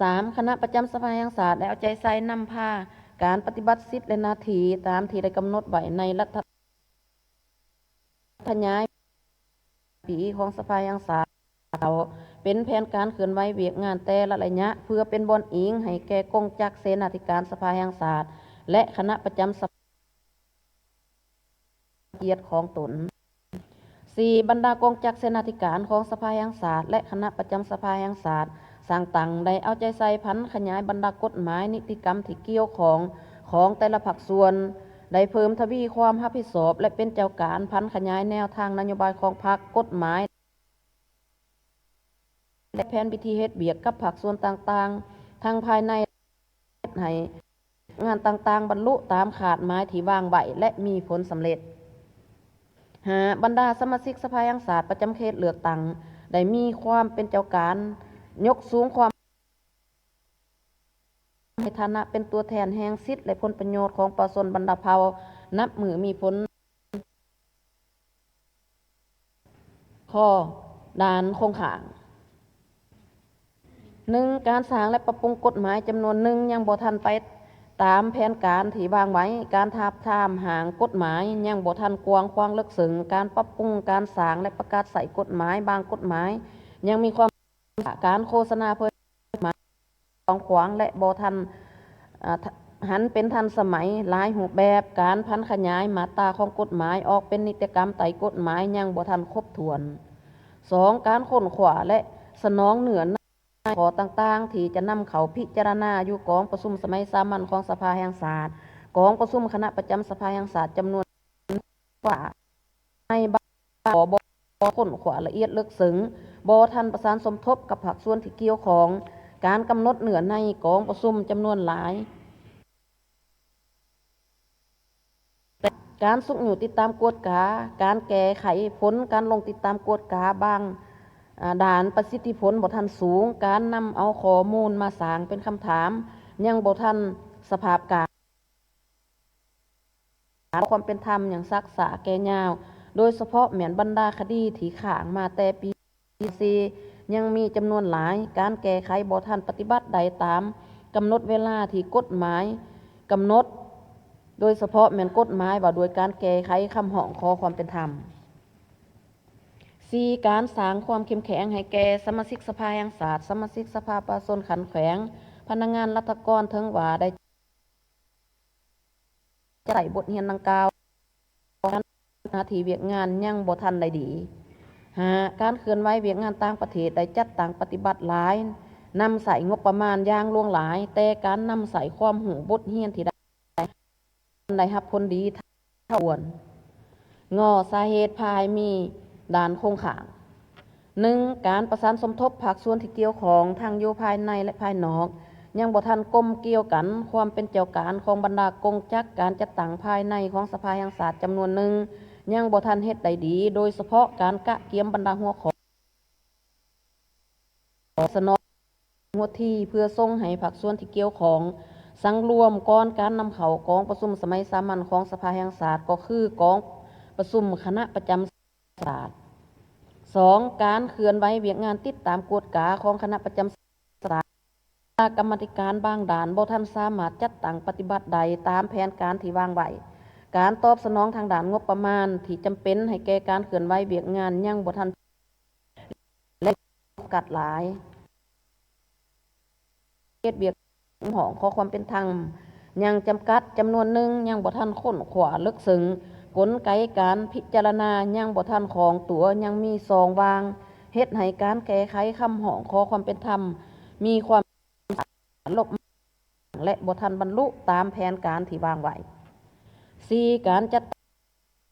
ສາມ ຄະນະປະຈຳສະພາແຫ່ງຊາດໄດ້ເອົາໃຈໃສ່ນຳພາການປະຕິບັດສິດ ແລະ ໜ້າທີ່ຕາມທີ່ໄດ້ກຳນົດໄວ້ໃນລັດຖະ ຂະຫຍາຍປີຂອງສະພາແຫ່ງຊາດ ເປັນແຜນການເຄື່ອນໄຫວວຽກງານແຕ່ລະໄລຍະ ເພື່ອເປັນບ່ອນອີງໃຫ້ແກ່ກົງຈັກເສນາທິການສະພາແຫ່ງຊາດ ແລະ ຄະນະປະຈຳສະພາ ກຽດຂອງຕົນ. ສີ່ ບັນດາກົງຈັກເສນາທິການຂອງສະພາແຫ່ງຊາດ ແລະ ຄະນະປະຈຳສະພາແຫ່ງຊາດ ສ້າງຕັ້ງ ໄດ້ເອົາໃຈໃສ່ຜັນຂະຫຍາຍບັນດາກົດໝາຍນິຕິກຳທີ່ກ່ຽວຂ້ອງຂອງແຕ່ລະພາກສ່ວນ, ໄດ້ເພີ່ມທະວີຄວາມຮັບຜິດຊອບ ແລະ ເປັນເຈົ້າການຜັນຂະຫຍາຍແນວທາງນະໂຍບາຍຂອງພັກ, ກົດໝາຍ ແລະ ແຜນວິທີເຮັດວຽກກັບພາກສ່ວນຕ່າງໆ ທັງພາຍໃນ ເຮັດໃຫ້ງານຕ່າງໆບັນລຸຕາມຄາດໝາຍທີ່ວາງໄວ້ ແລະ ມີຜົນສຳເລັດ. ຫ້າ ບັນດາສະມາຊິກສະພາແຫ່ງຊາດປະຈຳເຂດເລືອກຕັ້ງ ໄດ້ມີຄວາມເປັນເຈົ້າການ ຍົກສູງຄວາມ ໃນຖານະເປັນຕົວແທນແຫ່ງສິດ ແລະ ຜົນປະໂຫຍດຂອງປະຊາຊົນບັນດາເຜົ່າ ນັບມື້ມີຜົນ ຂໍ້ດ່ານຄົງຄ້າງ. ໜຶ່ງ ການສ້າງ ແລະ ປັບປຸງກົດໝາຍຈຳນວນໜຶ່ງຍັງບໍ່ທັນໄປຕາມແຜນການທີ່ວາງໄວ້, ການທາບທາມຮ່າງກົດໝາຍຍັງບໍ່ທັນກວ້າງຂວາງເລິກເຊິ່ງ, ການປັບປຸງ, ການສ້າງ ແລະ ປະກາດໃຊ້ກົດໝາຍບາງກົດໝາຍຍັງມີຄວາມ ການໂຄສະນາເຜີຍແຜ່ ກວ້າງຂວາງ ແລະ ບໍ່ທັນ ອາ ທັນ ຫັນເປັນທັນສະໄໝ. ຫຼາຍຮູບແບບການຜັນຂະຫຍາຍມາດຕາຂອງກົດໝາຍອອກເປັນນິຕິກຳໃຕ້ກົດໝາຍຍັງບໍ່ທັນຄົບຖ້ວນ. ສອງ ການຄົ້ນຄວ້າ ແລະ ສະໜອງເນື້ອໃນຂໍ້ຕ່າງໆ ທີ່ຈະນຳເຂົ້າພິຈາລະນາຢູ່ກອງປະຊຸມສະໄໝສາມັນຂອງສະພາແຫ່ງຊາດ, ກອງປະຊຸມຄະນະປະຈຳສະພາແຫ່ງຊາດຈຳນວນ ວ່າໃນບາງຂໍ້ບໍ່ຄົ້ນຄວ້າລະອຽດເລິກເຊິ່ງ, ບໍ່ທັນປະສານສົມທົບກັບພາກສ່ວນທີ່ກ່ຽວຂ້ອງ, ການກຳນົດເນື້ອໃນກອງປະຊຸມຈຳນວນຫຼາຍ, ການຊຸກຍູ້ຕິດຕາມກວດກາ, ການແກ້ໄຂຜົນການລົງຕິດຕາມກວດກາບາງ ອາ ດ້ານປະສິດທິຜົນບໍ່ທັນສູງ, ການນຳເອົາຂໍ້ມູນມາສ້າງເປັນຄຳຖາມຍັງບໍ່ທັນສະພາບການ ຄວາມເປັນທຳຍັງຊັກຊ້າແກ່ຍາວ, ໂດຍສະເພາະແມ່ນບັນດາຄະດີທີ່ຄ້າງມາແຕ່ປີສີ່ສິບສີ່ ຍັງມີຈຳນວນຫຼາຍ, ການແກ້ໄຂບໍ່ທັນປະຕິບັດໄດ້ຕາມ ກຳນົດເວລາທີ່ກົດໝາຍກຳນົດ, ໂດຍສະເພາະແມ່ນກົດໝາຍວ່າດ້ວຍການແກ້ໄຂຄຳຮ້ອງຂໍຄວາມເປັນທຳ. ສີ່, ການສ້າງຄວາມເຂັ້ມແຂງໃຫ້ແກ່ສະມາຊິກສະພາແຫ່ງຊາດ, ສະມາຊິກສະພາປະຊາຊົນຂັ້ນແຂວງ, ພະນັກງານລັດຖະກອນ, ເຖິງວ່າໄດ້ ຈະໄດ້ບົດຮຽນດັ່ງກ່າວ, ໜ້າທີ່ວຽກງານຍັງບໍ່ທັນໄດ້ດີ. ຫ້າ, ການເຄື່ອນໄຫວວຽກງານຕ່າງປະເທດໄດ້ຈັດຕັ້ງປະຕິບັດຫຼາຍ, ນຳໃຊ້ງົບປະມານຢ່າງຫຼວງຫຼາຍ, ແຕ່ການນຳໃຊ້ຄວາມຮູ້ບົດຮຽນທີ່ໄດ້ ໄດ້ຮັບຜົນດີເທົ່າຄວນ. ງ, ສາເຫດພາໃຫ້ມີດ້ານຄົງຄ້າງ. ໜຶ່ງ, ການປະສານສົມທົບພາກສ່ວນທີ່ກ່ຽວຂ້ອງ ທັງຢູ່ພາຍໃນ ແລະ ພາຍນອກ ຍັງບໍ່ທັນກົມກ່ຽວກັນ. ຄວາມເປັນເຈົ້າການຂອງບັນດາກົງຈັກການຈັດຕັ້ງພາຍໃນຂອງສະພາແຫ່ງຊາດຈຳນວນໜຶ່ງ ຍັງບໍ່ທັນເຮັດໄດ້ດີ, ໂດຍສະເພາະການກະກຽມບັນດາຫົວຂໍ້ ສະໜອງຫົວທີ ເພື່ອສົ່ງໃຫ້ພາກສ່ວນທີ່ກ່ຽວຂ້ອງສັງລວມກ່ອນການນຳເຂົ້າກອງປະຊຸມສະໄໝສາມັນຂອງສະພາແຫ່ງຊາດ ກໍຄືກອງປະຊຸມຄະນະປະຈຳ ສາດ. ສອງ, ການເຄື່ອນໄຫວວຽກງານຕິດຕາມກວດກາຂອງຄະນະປະຈຳສາດ, ກຳມາທິການບາງດ້ານບໍ່ທັນສາມາດຈັດຕັ້ງປະຕິບັດໄດ້ຕາມແຜນການທີ່ວາງໄວ້. ການຕອບສະໜອງທາງດ້ານງົບປະມານທີ່ຈຳເປັນໃຫ້ແກ່ການເຄື່ອນໄຫວວຽກງານຍັງບໍ່ທັນ ແລະ ຈຳກັດຫຼາຍ. ເຂດວຽກຮ້ອງຂໍຄວາມເປັນທຳຍັງຈຳກັດ, ຈຳນວນໜຶ່ງຍັງບໍ່ທັນຄົ້ນຄວ້າເລິກເຊິ່ງ, ກົນໄກການພິຈາລະນາຍັງບໍ່ທັນຄ່ອງຕົວ, ຍັງມີຊ່ອງຫວ່າງ, ເຮັດໃຫ້ການແກ້ໄຂຄຳຮ້ອງຂໍຄວາມເປັນທຳມີຄວາມ ລົບ ແລະ ບໍ່ທັນບັນລຸຕາມແຜນການທີ່ວາງໄວ້. ສີ່, ການຈັດ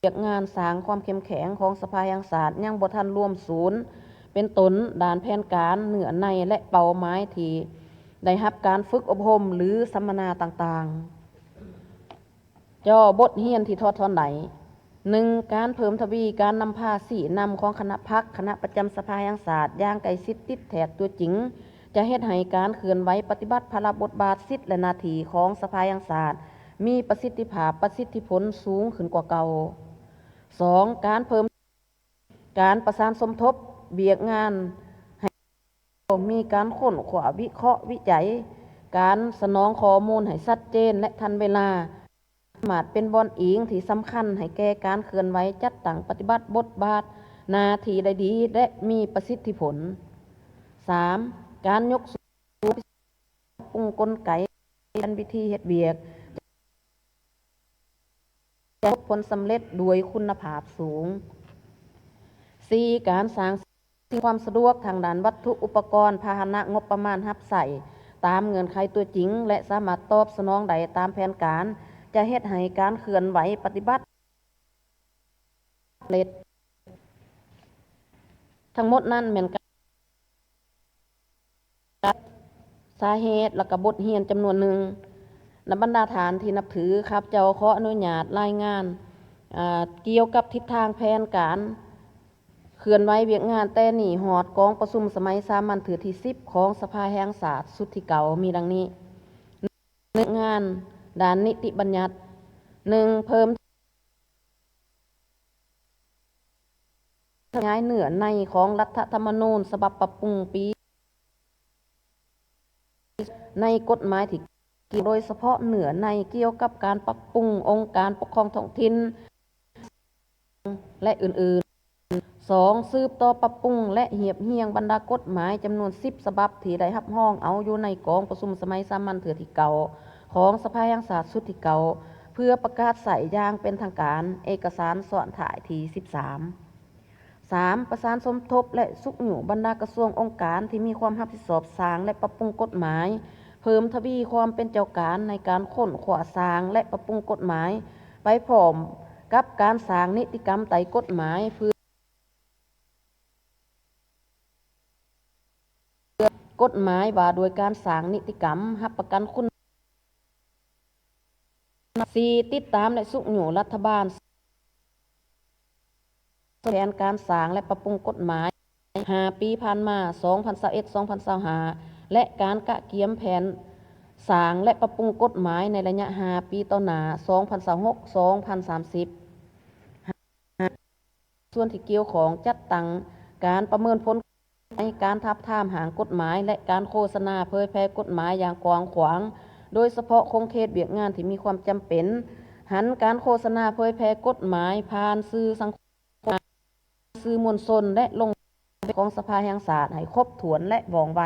ວຽກງານສ້າງຄວາມເຂັ້ມແຂງຂອງສະພາແຫ່ງຊາດຍັງບໍ່ທັນລວມສູນ ເປັນຕົ້ນດ້ານແຜນການ, ເນື້ອໃນ ແລະ ເປົ້າໝາຍທີ່ໄດ້ຮັບການຝຶກອົບຮົມ ຫຼື ສຳມະນາຕ່າງໆ. ຈໍ ບົດຮຽນທີ່ຖອດຖອນໄດ້. ໜຶ່ງ, ການເພີ່ມທະວີການນຳພາຊີ້ນຳຂອງຄະນະພັກ, ຄະນະປະຈຳສະພາແຫ່ງຊາດຢ່າງໃກ້ຊິດຕິດແທດຕົວຈິງ ຈະເຮັດໃຫ້ການເຄື່ອນໄຫວປະຕິບັດພາລະບົດບາດ, ສິດ ແລະ ໜ້າທີ່ຂອງສະພາແຫ່ງຊາດ ມີປະສິດທິພາບ, ປະສິດທິຜົນສູງຂຶ້ນກວ່າເກົ່າ. ສອງ, ການເພີ່ມການປະສານສົມທົບວຽກງານໃຫ້ມີການຄົ້ນຄວ້າ, ວິເຄາະ, ວິໄຈ, ການສະໜອງຂໍ້ມູນໃຫ້ຊັດເຈນ ແລະ ທັນເວລາ, ສາມາດເປັນບ່ອນອີງທີ່ສຳຄັນໃຫ້ແກ່ການເຄື່ອນໄຫວຈັດຕັ້ງປະຕິບັດບົດບາດໜ້າທີ່ໄດ້ດີ ແລະ ມີປະສິດທິຜົນ. ສາມ, ການຍົກສູງ ປັບປຸງກົນໄກ ແລະ ວິທີເຮັດວຽກ ຈະພົບຜົນສຳເລັດດ້ວຍຄຸນນະພາບສູງ. ສີ່, ການສ້າງສິ່ງຄວາມສະດວກທາງດ້ານວັດຖຸອຸປະກອນ, ພາຫະນະ, ງົບປະມານຮັບໃຊ້ຕາມເງື່ອນໄຂຕົວຈິງ ແລະ ສາມາດຕອບສະໜອງໄດ້ຕາມແຜນການ ຈະເຮັດໃຫ້ການເຄື່ອນໄຫວປະຕິບັດ ເລັດ. ທັງໝົດນັ້ນແມ່ນການ ສາເຫດ ແລະ ກະບົດຮຽນຈຳນວນໜຶ່ງ. ນຳບັນດາທ່ານທີ່ນັບຖື, ຂ້າພະເຈົ້າຂໍອະນຸຍາດລາຍງານ ອາ ກ່ຽວກັບທິດທາງແຜນການເຄື່ອນໄຫວວຽກງານແຕ່ນີ້ຮອດກອງປະຊຸມສະໄໝສາມັນເທື່ອທີສິບຂອງສະພາແຫ່ງຊາດຊຸດທີເກົ້າ ມີດັ່ງນີ້. ໜຶ່ງ, ງານດ້ານນິຕິບັນຍັດ. ໜຶ່ງ, ເພີ່ມ ຂະຫຍາຍເນື້ອໃນຂອງລັດຖະທຳມະນູນສະບັບປັບປຸງປີ ໃນກົດໝາຍທີ່ກ່ຽວ ໂດຍສະເພາະເນື້ອໃນກ່ຽວກັບການປັບປຸງອົງການປົກຄອງທ້ອງຖິ່ນ ແລະ ອື່ນໆ. ສອງ, ສືບຕໍ່ປັບປຸງ ແລະ ຮຽບຮຽງບັນດາກົດໝາຍຈຳນວນສິບສະບັບທີ່ໄດ້ຮັບຮອງເອົາຢູ່ໃນກອງປະຊຸມສະໄໝສາມັນເທື່ອທີເກົ້າຂອງສະພາແຫ່ງຊາດຊຸດທີເກົ້າ ເພື່ອປະກາດໃຊ້ຢ່າງເປັນທາງການ, ເອກະສານຊ້ອນທ້າຍທີສິບສາມ. ສາມ, ປະສານສົມທົບ ແລະ ຊຸກຍູ້ບັນດາກະຊວງອົງການທີ່ມີຄວາມຮັບຜິດຊອບສ້າງ ແລະ ປັບປຸງກົດໝາຍ, ເພີ່ມທະວີຄວາມເປັນເຈົ້າການໃນການຄົ້ນຄວ້າສ້າງ ແລະ ປັບປຸງກົດໝາຍ ໄປພ້ອມກັບການສ້າງນິຕິກຳໄຕ້ກົດໝາຍ ເພື່ອ ກົດໝາຍວ່າດ້ວຍການສ້າງນິຕິກຳຮັບປະກັນຄຸນ ສີ່, ຕິດຕາມ ແລະ ຊຸກຍູ້ລັດຖະບານ ແຜນການສ້າງ ແລະ ປັບປຸງກົດໝາຍຫ້າປີຜ່ານມາ ສອງພັນຊາວເອັດ ສອງພັນຊາວຫ້າ ແລະ ການກະກຽມແຜນສ້າງ ແລະ ປັບປຸງກົດໝາຍໃນໄລຍະຫ້າປີຕໍ່ໜ້າ ສອງພັນຊາວຫົກ ສອງພັນສາມສິບ. ສ່ວນທີ່ກ່ຽວຂ້ອງ ຈັດຕັ້ງການປະເມີນຜົນ ການທາບທາມຮ່າງກົດໝາຍ ແລະ ການໂຄສະນາເຜີຍແຜ່ກົດໝາຍຢ່າງກວ້າງຂວາງ, ໂດຍສະເພາະຂົງເຂດວຽກງານທີ່ມີຄວາມຈຳເປັນ. ຫັນການໂຄສະນາເຜີຍແຜ່ກົດໝາຍຜ່ານສື່ສັງຄົມ, ສື່ມວນຊົນ ແລະ ລົງຂອງສະພາແຫ່ງຊາດໃຫ້ຄົບຖ້ວນ ແລະ ວ່ອງໄວ.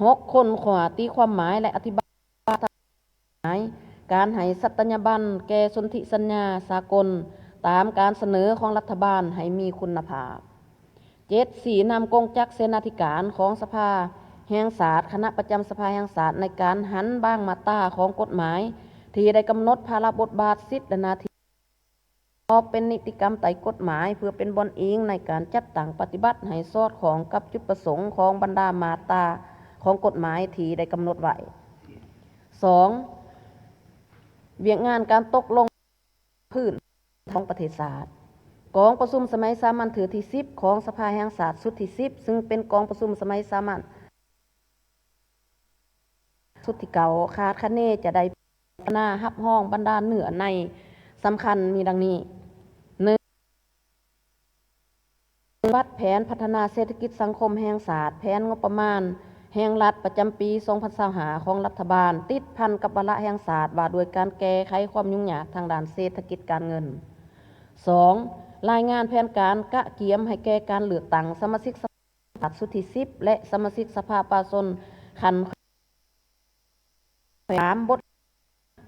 ຫົກ, ຄົ້ນຄວ້າ, ຕີຄວາມໝາຍ ແລະ ອະທິບາຍ ໝາຍ, ການໃຫ້ສັດຕະຍາບັນແກ່ສົນທິສັນຍາສາກົນຕາມການສະເໜີຂອງລັດຖະບານໃຫ້ມີຄຸນນະພາບ. ເຈັດ, ຊີ້ນຳກົງຈັກເສນາທິການຂອງສະພາແຫ່ງຊາດ, ຄະນະປະຈຳສະພາແຫ່ງຊາດ ໃນການຫັນບາງມາດຕາຂອງກົດໝາຍທີ່ໄດ້ກຳນົດພາລະບົດບາດ, ສິດ ແລະ ໜ້າທີ່ ອອກເປັນນິຕິກຳໃຕ້ກົດໝາຍ ເພື່ອເປັນບ່ອນອີງໃນການຈັດຕັ້ງປະຕິບັດໃຫ້ສອດຄ່ອງກັບຈຸດປະສົງຂອງບັນດາມາດຕາຂອງກົດໝາຍທີ່ໄດ້ກຳນົດໄວ້. ສອງ, ວຽກງານການຕົກລົງພື້ນຂອງປະເທດຊາດ. ກອງປະຊຸມສະໄໝສາມັນເທື່ອທີສິບຂອງສະພາແຫ່ງຊາດຊຸດທີສິບ ຊຶ່ງເປັນກອງປະຊຸມສະໄໝສາມັນ ຊຸດທີເກົ້າ ຄາດຄະເນຈະໄດ້ພິຈາລະນາຮັບຮອງບັນດາເນື້ອໃນສຳຄັນມີດັ່ງນີ້: ໜຶ່ງ, ປະຕິບັດແຜນພັດທະນາເສດຖະກິດສັງຄົມແຫ່ງຊາດ, ແຜນງົບປະມານແຫ່ງລັດປະຈຳປີສອງພັນຊາວຫ້າຂອງລັດຖະບານ ຕິດພັນກັບວາລະແຫ່ງຊາດວ່າດ້ວຍການແກ້ໄຂຄວາມຫຍຸ້ງຍາກທາງດ້ານເສດຖະກິດການເງິນ. ສອງ, ລາຍງານແຜນການກະກຽມໃຫ້ແກ່ການເລືອກຕັ້ງສະມາຊິກສະພາ ຊຸດທີສິບ ແລະ ສະມາຊິກສະພາປະຊາຊົນຂັ້ນ. ສາມ, ບົດ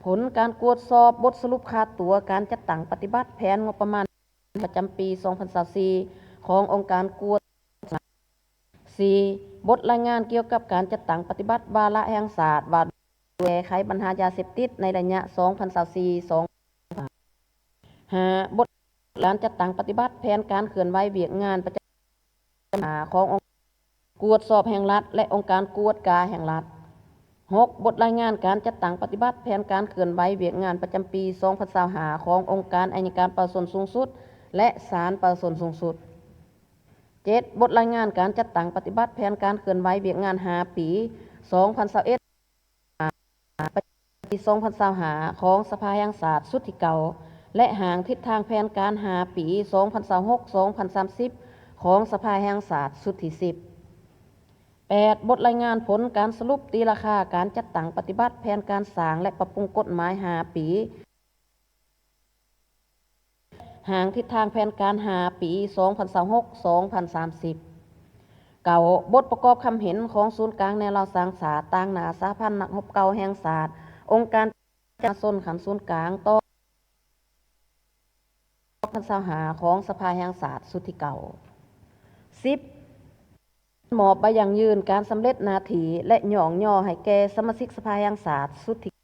ຜົນການກວດສອບບົດສະຫຼຸບຄາຕົວການຈັດຕັ້ງປະຕິບັດແຜນງົບປະມານປະຈຳປີສອງພັນຊາວສີ່ຂອງອົງການກວດ. ສີ່, ບົດລາຍງານກ່ຽວກັບການຈັດຕັ້ງປະຕິບັດວາລະແຫ່ງຊາດວ່າ ແກ້ໄຂບັນຫາຢາເສບຕິດໃນໄລຍະສອງພັນຊາວສີ່ ສອງ. ຫ້າ, ບົດການຈັດຕັ້ງປະຕິບັດແຜນການເຄື່ອນໄຫວວຽກງານປະຈຳຂອງອົງການກວດສອບແຫ່ງລັດ ແລະ ອົງການກວດກາແຫ່ງລັດ. ຫົກ, ບົດລາຍງານການຈັດຕັ້ງປະຕິບັດແຜນການເຄື່ອນໄຫວວຽກງານປະຈຳປີສອງພັນຊາວຫ້າຂອງອົງການໄອຍະການປະຊາຊົນສູງສຸດ ແລະ ສານປະຊາຊົນສູງສຸດ. ເຈັດ, ບົດລາຍງານການຈັດຕັ້ງປະຕິບັດແຜນການເຄື່ອນໄຫວວຽກງານຫ້າປີ ສອງພັນຊາວເອັດ ປະຈຳປີສອງພັນຊາວຫ້າຂອງສະພາແຫ່ງຊາດຊຸດທີເກົ້າ ແລະ ຮ່າງທິດທາງແຜນການຫ້າປີ ສອງພັນຊາວຫົກ ສອງພັນສາມສິບ ຂອງສະພາແຫ່ງຊາດຊຸດທີສິບ. ແປດ, ບົດລາຍງານຜົນການສະຫຼຸບຕີລາຄາການຈັດຕັ້ງປະຕິບັດແຜນການສ້າງ ແລະ ປັບປຸງກົດໝາຍຫ້າປີ. ຮ່າງທິດທາງແຜນການຫ້າປີ ສອງພັນຊາວຫົກ ສອງພັນສາມສິບ. ເກົ້າ, ບົດປະກອບຄຳເຫັນຂອງສູນກາງແນວລາວສ້າງຊາດ ຕາງໜ້າສະຫະພັນນັກຮົບເກົ່າແຫ່ງຊາດ, ອົງການປະຊາຊົນຂັ້ນສູນກາງ ຕໍ່ ສອງພັນຊາວຫ້າຂອງສະພາແຫ່ງຊາດຊຸດທີເກົ້າ. ສິບ, ມອບໃບຢັ້ງຢືນການສຳເລັດໜ້າທີ່ ແລະ ຍ້ອງຍໍໃຫ້ແກ່ສະມາຊິກສະພາແຫ່ງຊາດຊຸດທີ ສິບ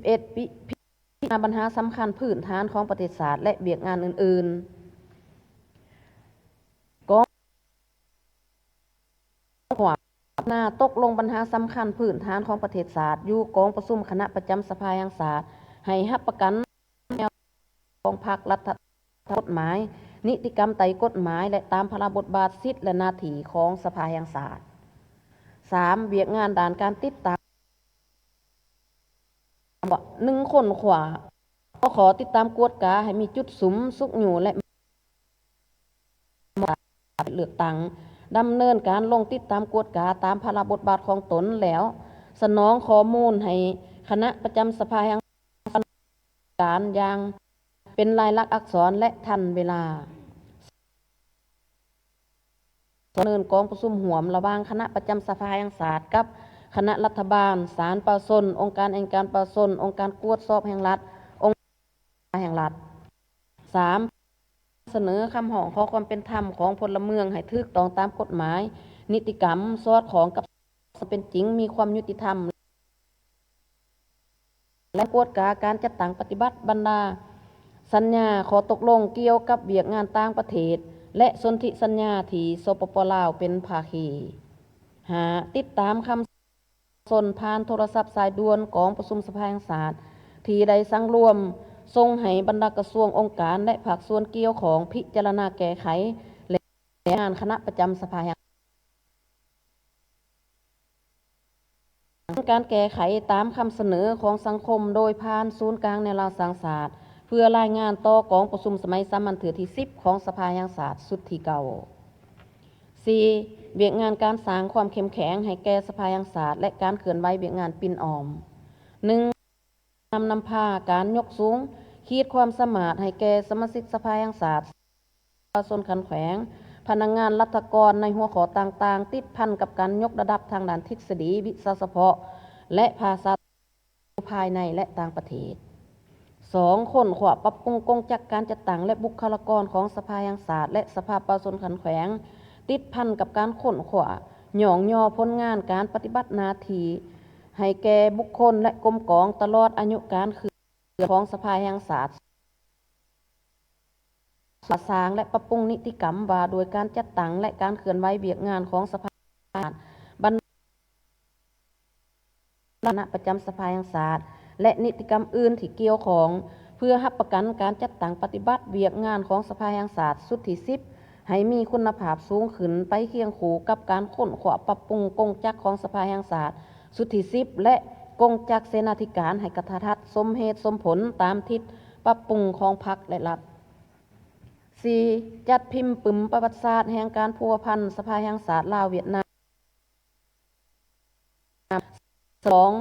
ເອັດ ພິ ພິຈາລະນາບັນຫາສຳຄັນພື້ນຖານຂອງປະເທດຊາດ ແລະ ວຽກງານອື່ນໆ. ກອງ ກອງ ນາ ຕົກລົງບັນຫາສຳຄັນພື້ນຖານຂອງປະເທດຊາດ ຢູ່ກອງປະຊຸມຄະນະປະຈຳສະພາແຫ່ງຊາດ ໃຫ້ຮັບປະກັນ ແນວຂອງພັກລັດຖະ ກົດໝາຍ, ນິຕິກຳໃຕ້ກົດໝາຍ ແລະ ຕາມພາລະບົດບາດ, ສິດ ແລະ ໜ້າທີ່ຂອງສະພາແຫ່ງຊາດ. ສາມ, ວຽກງານດ້ານການຕິດຕາມ. ໜຶ່ງ, ຄົ້ນຄວ້າຂໍ້ຕິດຕາມກວດກາໃຫ້ມີຈຸດສຸມ, ຊຸກຍູ້ ແລະ ເລືອກຕັ້ງ, ດຳເນີນການລົງຕິດຕາມກວດກາຕາມພາລະບົດບາດຂອງຕົນ ແລ້ວສະໜອງຂໍ້ມູນໃຫ້ຄະນະປະຈຳສະພາແຫ່ງ ການຢ່າງເປັນລາຍລັກອັກສອນ ແລະ ທັນເວລາ. ສອງ, ດຳເນີນກອງປະຊຸມຮ່ວມລະຫວ່າງຄະນະປະຈຳສະພາແຫ່ງຊາດກັບຄະນະລັດຖະບານ, ສານປະຊາຊົນ, ອົງການອັຍການປະຊາຊົນ, ອົງການກວດສອບແຫ່ງລັດ, ອົງການແຫ່ງລັດ. ສາມ, ສະເໜີຄຳຮ້ອງຂໍຄວາມເປັນທຳຂອງພົນລະເມືອງໃຫ້ຖືກຕ້ອງຕາມກົດໝາຍ, ນິຕິກຳ, ສອດຄ່ອງກັບຄວາມເປັນຈິງ, ມີຄວາມຍຸຕິທຳ ແລະ ກວດກາການຈັດຕັ້ງປະຕິບັດບັນດາສັນຍາຂໍ້ຕົກລົງກ່ຽວກັບວຽກງານຕ່າງປະເທດ ແລະ ສົນທິສັນຍາທີ່ ສປປ ລາວ ເປັນພາຄີ. ຫ້າ, ຕິດຕາມຄຳ ຊົນຜ່ານໂທລະສັບສາຍດ່ວນກອງປະຊຸມສະພາແຫ່ງຊາດ ທີ່ໄດ້ສັງລວມສົ່ງໃຫ້ບັນດາກະຊວງ, ອົງການ ແລະ ພາກສ່ວນກ່ຽວຂ້ອງພິຈາລະນາແກ້ໄຂ ແລະ ງານຄະນະປະຈຳສະພາແຫ່ງ ການແກ້ໄຂຕາມຄຳສະເໜີຂອງສັງຄົມໂດຍຜ່ານສູນກາງແນວລາວສ້າງຊາດ ເພື່ອລາຍງານຕໍ່ກອງປະຊຸມສະໄໝສາມັນເທື່ອທີສິບຂອງສະພາແຫ່ງຊາດຊຸດທີເກົ້າ. ສີ່, ວຽກງານການສ້າງຄວາມເຂັ້ມແຂງໃຫ້ແກ່ສະພາແຫ່ງຊາດ ແລະ ການເຄື່ອນໄຫວວຽກງານປິ່ນອ້ອມ. ໜຶ່ງ, ນຳ, ນຳພາການຍົກສູງຂີດຄວາມສາມາດໃຫ້ແກ່ສະມາຊິກສະພາແຫ່ງຊາດ, ປະຊາຊົນຂັ້ນແຂວງ, ພະນັກງານລັດຖະກອນໃນຫົວຂໍ້ຕ່າງໆ ຕິດພັນກັບການຍົກລະດັບທາງດ້ານທິດສະດີ, ວິຊາສະເພາະ ແລະ ພາສາ ພາຍໃນ ແລະ ຕ່າງປະເທດ. ສອງ, ຄົ້ນຄວ້າປັບປຸງກົງຈັກການຈັດຕັ້ງ ແລະ ບຸກຄະລາກອນຂອງສະພາແຫ່ງຊາດ ແລະ ສະພາປະຊາຊົນຂັ້ນແຂວງ, ຕິດພັນກັບການຄົ້ນຄວ້າ, ຍ້ອງຍໍຜົນງານການປະຕິບັດໜ້າທີ່ໃຫ້ແກ່ບຸກຄົນ ແລະ ກົມກອງ ຕະຫຼອດອາຍຸການເຄື່ອນຂອງສະພາແຫ່ງຊາດ. ສ້າງ ແລະ ປັບປຸງນິຕິກຳວ່າດ້ວຍການຈັດຕັ້ງ ແລະ ການເຄື່ອນໄຫວວຽກງານຂອງສະພາແຫ່ງຊາດ, ບັນ ຄະນະປະຈຳສະພາແຫ່ງຊາດ ແລະ ນິຕິກຳອື່ນທີ່ກ່ຽວຂ້ອງ ເພື່ອຮັບປະກັນການຈັດຕັ້ງປະຕິບັດວຽກງານຂອງສະພາແຫ່ງຊາດຊຸດທີສິບ ໃຫ້ມີຄຸນນະພາບສູງຂຶ້ນ ໄປຄຽງຄູ່ກັບການຄົ້ນຄວ້າປັບປຸງກົງຈັກຂອງສະພາແຫ່ງຊາດຊຸດທີສິບ ແລະ ກົງຈັກເສນາທິການໃຫ້ກະທັດສົມເຫດສົມຜົນຕາມທິດປັບປຸງຂອງພັກ ແລະ ລັດ. ສີ່, ຈັດພິມປຶ້ມປະຫວັດສາດແຫ່ງການພົວພັນສະພາແຫ່ງຊາດລາວຫວຽດນາມ. ສອງ,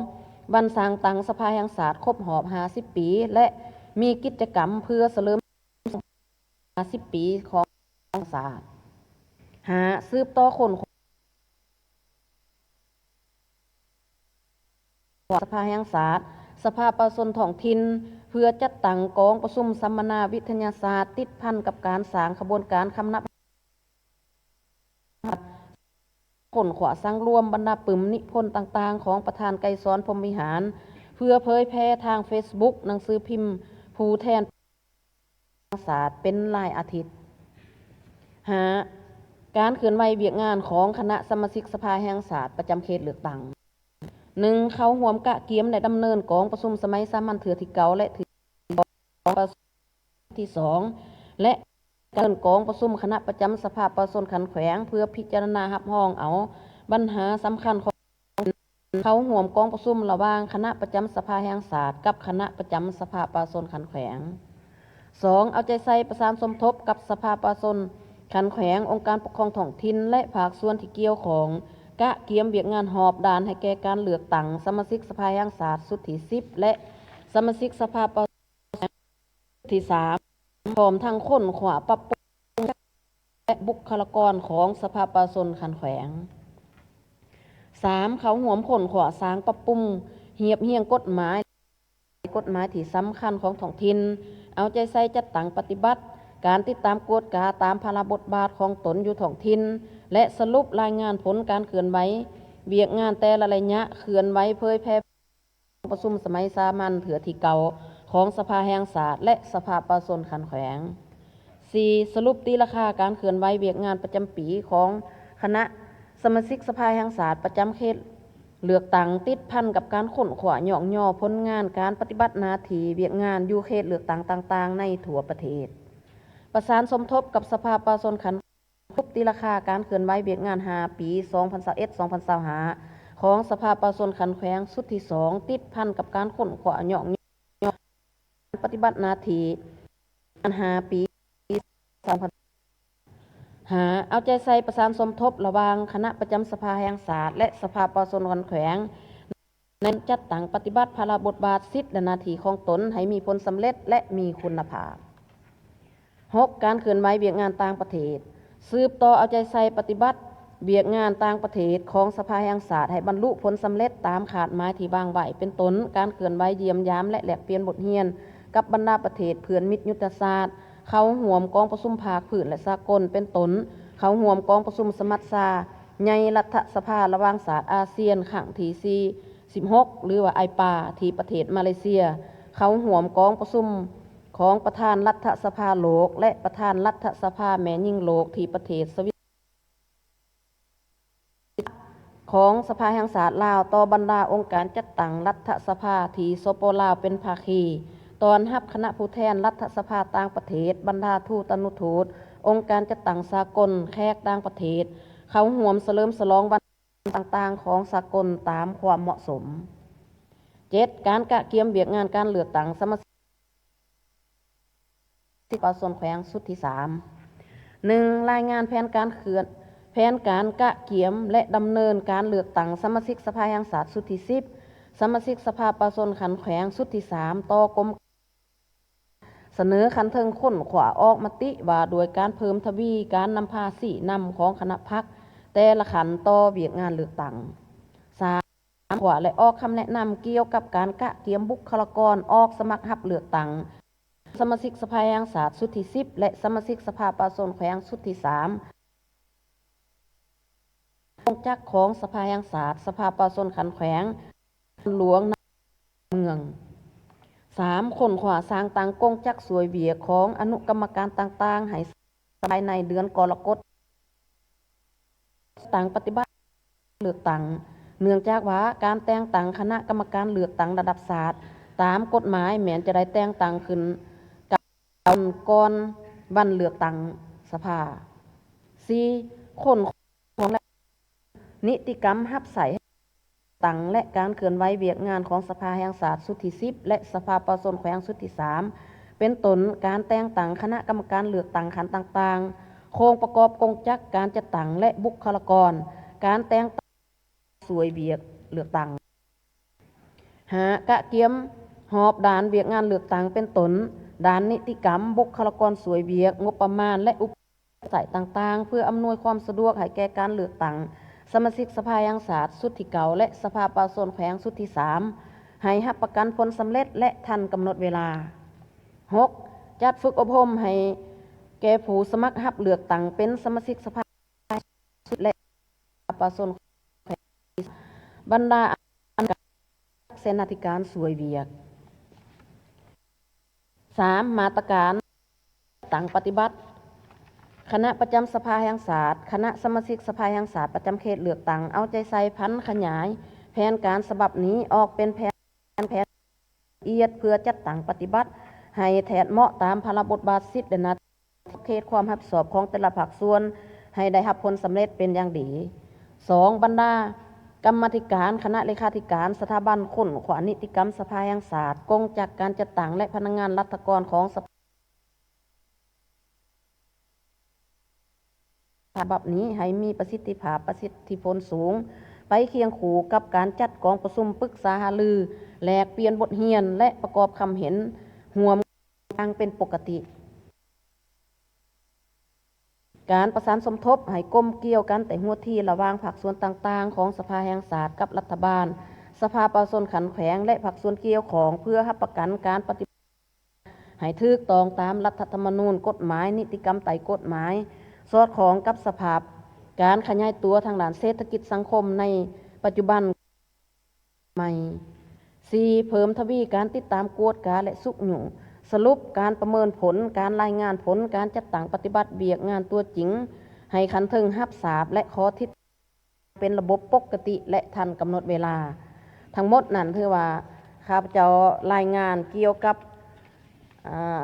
ວັນສ້າງຕັ້ງສະພາແຫ່ງຊາດຄົບຮອບຫ້າສິບປີ ແລະ ມີກິດຈະກຳເພື່ອສະເຫຼີມຫ້າສິບປີຂອງສະພາແຫ່ງຊາດ. ຫ້າ, ສືບຕໍ່ຄົ້ນຄວ້າສະພາແຫ່ງຊາດ, ສະພາປະຊາຊົນທ້ອງຖິ່ນ ເພື່ອຈັດຕັ້ງກອງປະຊຸມສຳມະນາວິທະຍາສາດ ຕິດພັນກັບການສ້າງຂະບວນການຄຳນັບ ຄົ້ນຄວ້າສັງລວມບັນດາປຶ້ມນິພົນຕ່າງໆຂອງປະທານໄກສອນ ພົມວິຫານ ເພື່ອເຜີຍແຜ່ທາງເຟສບຸກ, ໜັງສືພິມ, ຜູ້ແທນປະຊາຊົນແຫ່ງຊາດ ເປັນລາຍອາທິດ. ຫ້າ, ການເຄື່ອນໄຫວວຽກງານຂອງຄະນະສະມາຊິກສະພາແຫ່ງຊາດປະຈຳເຂດເລືອກຕັ້ງ. ໜຶ່ງ, ເຂົ້າຮ່ວມກະກຽມ ແລະ ດຳເນີນກອງປະຊຸມສະໄໝສາມັນເທື່ອທີເກົ້າ ແລະ ທີ ທີສອງ ແລະ ການເດີນກອງປະຊຸມຄະນະປະຈຳສະພາປະຊາຊົນຂັ້ນແຂວງ ເພື່ອພິຈາລະນາຮັບຮອງເອົາບັນຫາສຳຄັນຂອງ ເຂົ້າຮ່ວມກອງປະຊຸມລະຫວ່າງຄະນະປະຈຳສະພາແຫ່ງຊາດກັບຄະນະປະຈຳສະພາປະຊາຊົນຂັ້ນແຂວງ. ສອງ, ເອົາໃຈໃສ່ປະສານສົມທົບກັບສະພາປະຊາຊົນຂັ້ນແຂວງ, ອົງການປົກຄອງທ້ອງຖິ່ນ ແລະ ພາກສ່ວນທີ່ກ່ຽວຂ້ອງ ກະກຽມວຽກງານຮອບດ້ານໃຫ້ແກ່ການເລືອກຕັ້ງສະມາຊິກສະພາແຫ່ງຊາດຊຸດທີສິບ ແລະ ສະມາຊິກສະພາປະ ທີສາມ ພ້ອມທັງຄົ້ນຄວ້າປັບປຸງ ແລະ ບຸກຄະລາກອນຂອງສະພາປະຊາຊົນຂັ້ນແຂວງ. ສາມ, ເຂົ້າຮ່ວມຄົ້ນຄວ້າສ້າງປັບປຸງຮຽບຮຽງກົດໝາຍ, ກົດໝາຍທີ່ສຳຄັນຂອງທ້ອງຖິ່ນ, ເອົາໃຈໃສ່ຈັດຕັ້ງປະຕິບັດການຕິດຕາມກວດກາຕາມພາລະບົດບາດຂອງຕົນຢູ່ທ້ອງຖິ່ນ ແລະ ສະຫຼຸບລາຍງານຜົນການເຄື່ອນໄຫວວຽກງານແຕ່ລະໄລຍະ, ເຄື່ອນໄຫວເຜີຍແຜ່ ປະຊຸມສະໄໝສາມັນເທື່ອທີເກົ້າຂອງສະພາແຫ່ງຊາດ ແລະ ສະພາປະຊາຊົນຂັ້ນແຂວງ. ສີ່, ສະຫຼຸບຕີລາຄາການເຄື່ອນໄຫວວຽກງານປະຈຳປີຂອງຄະນະສະມາຊິກສະພາແຫ່ງຊາດປະຈຳເຂດເລືອກຕັ້ງ ຕິດພັນກັບການຄົ້ນຄວ້າຍ້ອງຍໍຜົນງານການປະຕິບັດໜ້າທີ່ວຽກງານຢູ່ເຂດເລືອກຕັ້ງຕ່າງໆໃນທົ່ວປະເທດ. ປະສານສົມທົບກັບສະພາປະຊາຊົນຂັ້ນ ສະຫຼຸບຕີລາຄາການເຄື່ອນໄຫວວຽກງານຫ້າປີ ສອງພັນຊາວເອັດ ສອງພັນຊາວຫ້າ ຂອງສະພາປະຊາຊົນຂັ້ນແຂວງຊຸດທີສອງ ຕິດພັນກັບການຄົ້ນຄວ້າຍ້ອງຍໍການປະຕິບັດໜ້າທີ່ຫ້າປີ ສອງພັນຫ້າ ເອົາໃຈໃສ່ປະສານສົມທົບລະຫວ່າງຄະນະປະຈຳສະພາແຫ່ງຊາດ ແລະ ສະພາປະຊາຊົນຂັ້ນແຂວງ ໃນການຈັດຕັ້ງປະຕິບັດພາລະບົດບາດ, ສິດ ແລະ ໜ້າທີ່ຂອງຕົນໃຫ້ມີຜົນສຳເລັດ ແລະ ມີຄຸນນະພາບ. ຫົກ, ການເຄື່ອນໄຫວວຽກງານຕ່າງປະເທດ. ສືບຕໍ່ເອົາໃຈໃສ່ປະຕິບັດວຽກງານຕ່າງປະເທດຂອງສະພາແຫ່ງຊາດໃຫ້ບັນລຸຜົນສຳເລັດຕາມຄາດໝາຍທີ່ວາງໄວ້, ເປັນຕົ້ນ ການເຄື່ອນໄຫວຢ້ຽມຢາມ ແລະ ແລກປ່ຽນບົດຮຽນກັບບັນດາປະເທດເພື່ອນມິດຍຸດທະສາດ, ເຂົ້າຮ່ວມກອງປະຊຸມພາກພື້ນ ແລະ ສາກົນ, ເປັນຕົ້ນ ເຂົ້າຮ່ວມກອງປະຊຸມສະມັດຊາໃຫຍ່ລັດຖະສະພາລະຫວ່າງຊາດອາຊຽນຄັ້ງທີສີ່ສິບຫົກ ຫຼືວ່າ ໄອປາ ທີ່ປະເທດມາເລເຊຍ, ເຂົ້າຮ່ວມກອງປະຊຸມຂອງປະທານລັດຖະສະພາໂລກ ແລະ ປະທານລັດຖະສະພາແມ່ຍິງໂລກທີ່ປະເທດສະວິດ ຂອງສະພາແຫ່ງຊາດລາວຕໍ່ບັນດາອົງການຈັດຕັ້ງລັດຖະສະພາທີ່ ສປ ລາວ ເປັນພາຄີ, ຕ້ອນຮັບຄະນະຜູ້ແທນລັດຖະສະພາຕ່າງປະເທດ, ບັນດາທູຕານຸທູດ, ອົງການຈັດຕັ້ງສາກົນ, ແຂກຕ່າງປະເທດ ເຂົ້າຮ່ວມສະເຫຼີມສະຫຼອງວັນ ຕ່າງໆຂອງສາກົນຕາມຄວາມເໝາະສົມ. ເຈັດ, ການກະກຽມວຽກງານການເລືອກຕັ້ງສະມາຊິກປະຊາຊົນແຂວງຊຸດທີສາມ. ໜຶ່ງ, ລາຍງານແຜນການເຄື່ອນ, ແຜ ແຜນການກະກຽມ ແລະ ດຳເນີນການເລືອກຕັ້ງສະມາຊິກສະພາແຫ່ງຊາດຊຸດທີສິບ, ສະມາຊິກສະພາປະຊາຊົນຂັ້ນແຂວງຊຸດທີສາມ ຕໍ່ກົມ ສະເໜີຂັ້ນເທິງຄົ້ນຄວ້າອອກມະຕິວ່າດ້ວຍການເພີ່ມທະວີການນຳພາຊີ້ນຳຂອງຄະນະພັກແຕ່ລະຂັ້ນຕໍ່ວຽກງານເລືອກຕັ້ງ. ສາມ ຄົ້ນຄວ້າ ແລະ ອອກຄຳແນະນຳກ່ຽວກັບການກະກຽມບຸກຄະລາກອນອອກສະໝັກຮັບເລືອກຕັ້ງ ສະມາຊິກສະພາແຫ່ງຊາດຊຸດທີສິບ ແລະ ສະມາຊິກສະພາປະຊາຊົນແຂວງຊຸດທີສາມ ກົງຈັກຂອງສະພາແຫ່ງຊາດ, ສະພາປະຊາຊົນຂັ້ນແຂວງ, ຫຼວງ, ເມືອງ. ສາມ ຄົ້ນຄວ້າສ້າງຕັ້ງກົງຈັກຊ່ວຍວຽກຂອງອະນຸກຳມະການຕ່າງໆ ໃຫ້ ພາຍໃນເດືອນກໍລະກົດ ຕັ້ງປະຕິບັດເລືອກຕັ້ງ, ເນື່ອງຈາກວ່າການແຕ່ງຕັ້ງຄະນະກຳມະການເລືອກຕັ້ງລະດັບຊາດຕາມກົດໝາຍແມ່ນຈະໄດ້ແຕ່ງຕັ້ງຂຶ້ນກັບວັນກ່ອນວັນເລືອກຕັ້ງສະພາ. ສີ່ ຄົ້ນຄວ້າ ຂອງ ແລະ ນິຕິກຳຮັບໃຊ້ ຕັ້ງ ແລະ ການເຄື່ອນໄຫວວຽກງານຂອງສະພາແຫ່ງຊາດຊຸດທີສິບ ແລະ ສະພາປະຊາຊົນແຂວງຊຸດທີສາມ ເປັນຕົ້ນ ການແຕ່ງຕັ້ງຄະນະກຳມະການເລືອກຕັ້ງຂັ້ນຕ່າງໆ, ໂຄງປະກອບກົງຈັກການຈັດຕັ້ງ ແລະ ບຸກຄະລາກອນ, ການແຕ່ງຕັ້ງຊ່ວຍວຽກເລືອກຕັ້ງ. ຫ້າ ກະກຽມຮອບດ້ານວຽກງານເລືອກຕັ້ງ ເປັນຕົ້ນ ດ້ານນິຕິກຳ, ບຸກຄະລາກອນຊ່ວຍວຽກ, ງົບປະມານ ແລະ ອຸປະ ໃຊ້ຕ່າງໆ ເພື່ອອຳນວຍຄວາມສະດວກໃຫ້ແກ່ການເລືອກຕັ້ງສະມາຊິກສະພາແຫ່ງຊາດຊຸດທີເກົ້າ ແລະ ສະພາປະຊາຊົນແຂວງຊຸດທີສາມ ໃຫ້ຮັບປະກັນຜົນສຳເລັດ ແລະ ທັນກຳນົດເວລາ. ຫົກ ຈັດຝຶກອົບຮົມໃຫ້ແກ່ຜູ້ສະໝັກຮັບເລືອກຕັ້ງເປັນສະມາຊິກສະພາ ແລະ ປະຊາຊົນ ບັນດາອັນການເສນາທິການຊ່ວຍວຽກ. ສາມ ມາດຕະການຕັ້ງປະຕິບັດ. ຄະນະປະຈຳສະພາແຫ່ງຊາດ, ຄະນະສະມາຊິກສະພາແຫ່ງຊາດປະຈຳເຂດເລືອກຕັ້ງ ເອົາໃຈໃສ່ຜັນຂະຫຍາຍແຜນການສະບັບນີ້ອອກເປັນແຜນ ແຜນລະອຽດ ເພື່ອຈັດຕັ້ງປະຕິບັດໃຫ້ແທດເໝາະຕາມພາລະບົດບາດສິດ ແລະ ໜ້າທີ່ ຂອບເຂດຄວາມຮັບຜິດຊອບຂອງແຕ່ລະພາກສ່ວນໃຫ້ໄດ້ຮັບຜົນສຳເລັດເປັນຢ່າງດີ. ສອງ ບັນດາກຳມາທິການຄະນະເລຂາທິການສະຖາບັນຄົ້ນຄວ້ານິຕິກຳສະພາແຫ່ງຊາດ, ກົງຈັກການຈັດຕັ້ງ ແລະ ພະນັກງານລັດຖະກອນຂອງສະພາ ສະບັບນີ້ໃຫ້ມີປະສິດທິພາບ, ປະສິດທິຜົນສູງ, ໄປຄຽງຄູ່ກັບການຈັດກອງປະຊຸມປຶກສາຫາລື, ແລກປ່ຽນບົດຮຽນ ແລະ ປະກອບຄຳເຫັນຮ່ວມ ຢ່າງເປັນປົກກະຕິ. ການປະສານສົມທົບໃຫ້ກົມກ່ຽວກັນແຕ່ຫົວທີລະຫວ່າງພາກສ່ວນຕ່າງໆຂອງສະພາແຫ່ງຊາດກັບລັດຖະບານ, ສະພາປະຊາຊົນຂັ້ນແຂວງ ແລະ ພາກສ່ວນກ່ຽວຂ້ອງ ເພື່ອຮັບປະກັນການປະຕິບັດໃຫ້ຖືກຕ້ອງຕາມລັດຖະທຳມະນູນ, ກົດໝາຍ, ນິຕິກຳໃຕ້ກົດໝາຍ, ສອດຄ່ອງກັບສະພາບການຂະຫຍາຍຕົວທາງດ້ານເສດຖະກິດສັງຄົມໃນປັດຈຸບັນ. ໃໝ່. ສີ່ ເພີ່ມທະວີການຕິດຕາມກວດກາ ແລະ ຊຸກຍູ້ສະຫຼຸບການປະເມີນຜົນ, ການລາຍງານຜົນການຈັດຕັ້ງປະຕິບັດວຽກງານຕົວຈິງ ໃຫ້ຂັ້ນເທິງຮັບຊາບ ແລະ ຂໍ້ເທັດ ເປັນລະບົບປົກກະຕິ ແລະ ທັນກຳນົດເວລາ. ທັງໝົດນັ້ນຖືວ່າຂ້າພະເຈົ້າລາຍງານກ່ຽວກັບ ອາ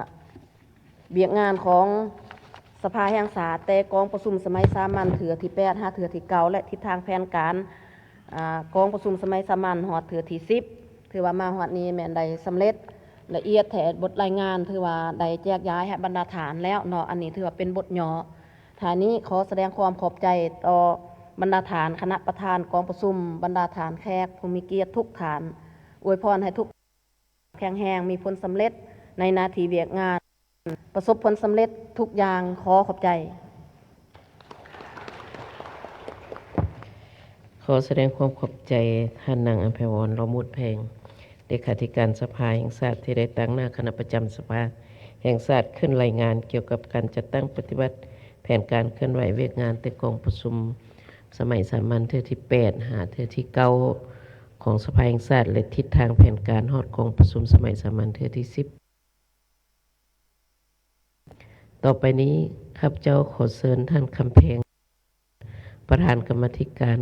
ວຽກງານຂອງສະພາແຫ່ງຊາດ ແຕ່ກອງປະຊຸມສະໄໝສາມັນເທື່ອທີແປດ ຫາເທື່ອທີເກົ້າ ແລະ ທິດທາງແຜນການ ອາ ກອງປະຊຸມສະໄໝສາມັນຮອດເທື່ອທີສິບ ຖືວ່າມາຮອດນີ້ແມ່ນໄດ້ສຳເລັດລະອຽດແທ້. ບົດລາຍງານຖືວ່າໄດ້ແຈກຢາຍໃຫ້ບັນດາທ່ານແລ້ວເນາະ, ອັນນີ້ຖືວ່າເປັນບົດຫຍໍ້. ທ້າຍນີ້ຂໍສະແດງຄວາມຂອບໃຈຕໍ່ບັນດາທ່ານຄະນະປະທານກອງປະຊຸມ, ບັນດາທ່ານແຂກຜູ້ມີກຽດທຸກທ່ານ, ອວຍພອນໃຫ້ທຸກ ແຂງແຮງ, ມີຜົນສຳເລັດໃນໜ້າທີ່ວຽກງານ, ປະສົບຜົນສຳເລັດທຸກຢ່າງ. ຂໍຂອບໃຈ. ຂໍສະແດງຄວາມຂອບໃຈທ່ານນາງອຳໄພວອນ ຫຼໍ່ມູດແພງ, ເລຂາທິການສະພາແຫ່ງຊາດ ທີ່ໄດ້ຕາງໜ້າຄະນະປະຈຳສະພາແຫ່ງຊາດ ຂຶ້ນລາຍງານກ່ຽວກັບການຈັດຕັ້ງປະຕິບັດແຜນການເຄື່ອນໄຫວວຽກງານແຕ່ກອງປະຊຸມສະໄໝສາມັນເທື່ອທີແປດ ຫາເທື່ອທີເກົ້າ ຂອງສະພາແຫ່ງຊາດ ແລະ ທິດທາງແຜນການຮອດກອງປະຊຸມສະໄໝສາມັນເທື່ອທີສິບ. ຕໍ່ໄປນີ້ ຂ້າພະເຈົ້າຂໍເຊີນທ່ານ ຄຳແພງ ປະທານກຳມາທິການ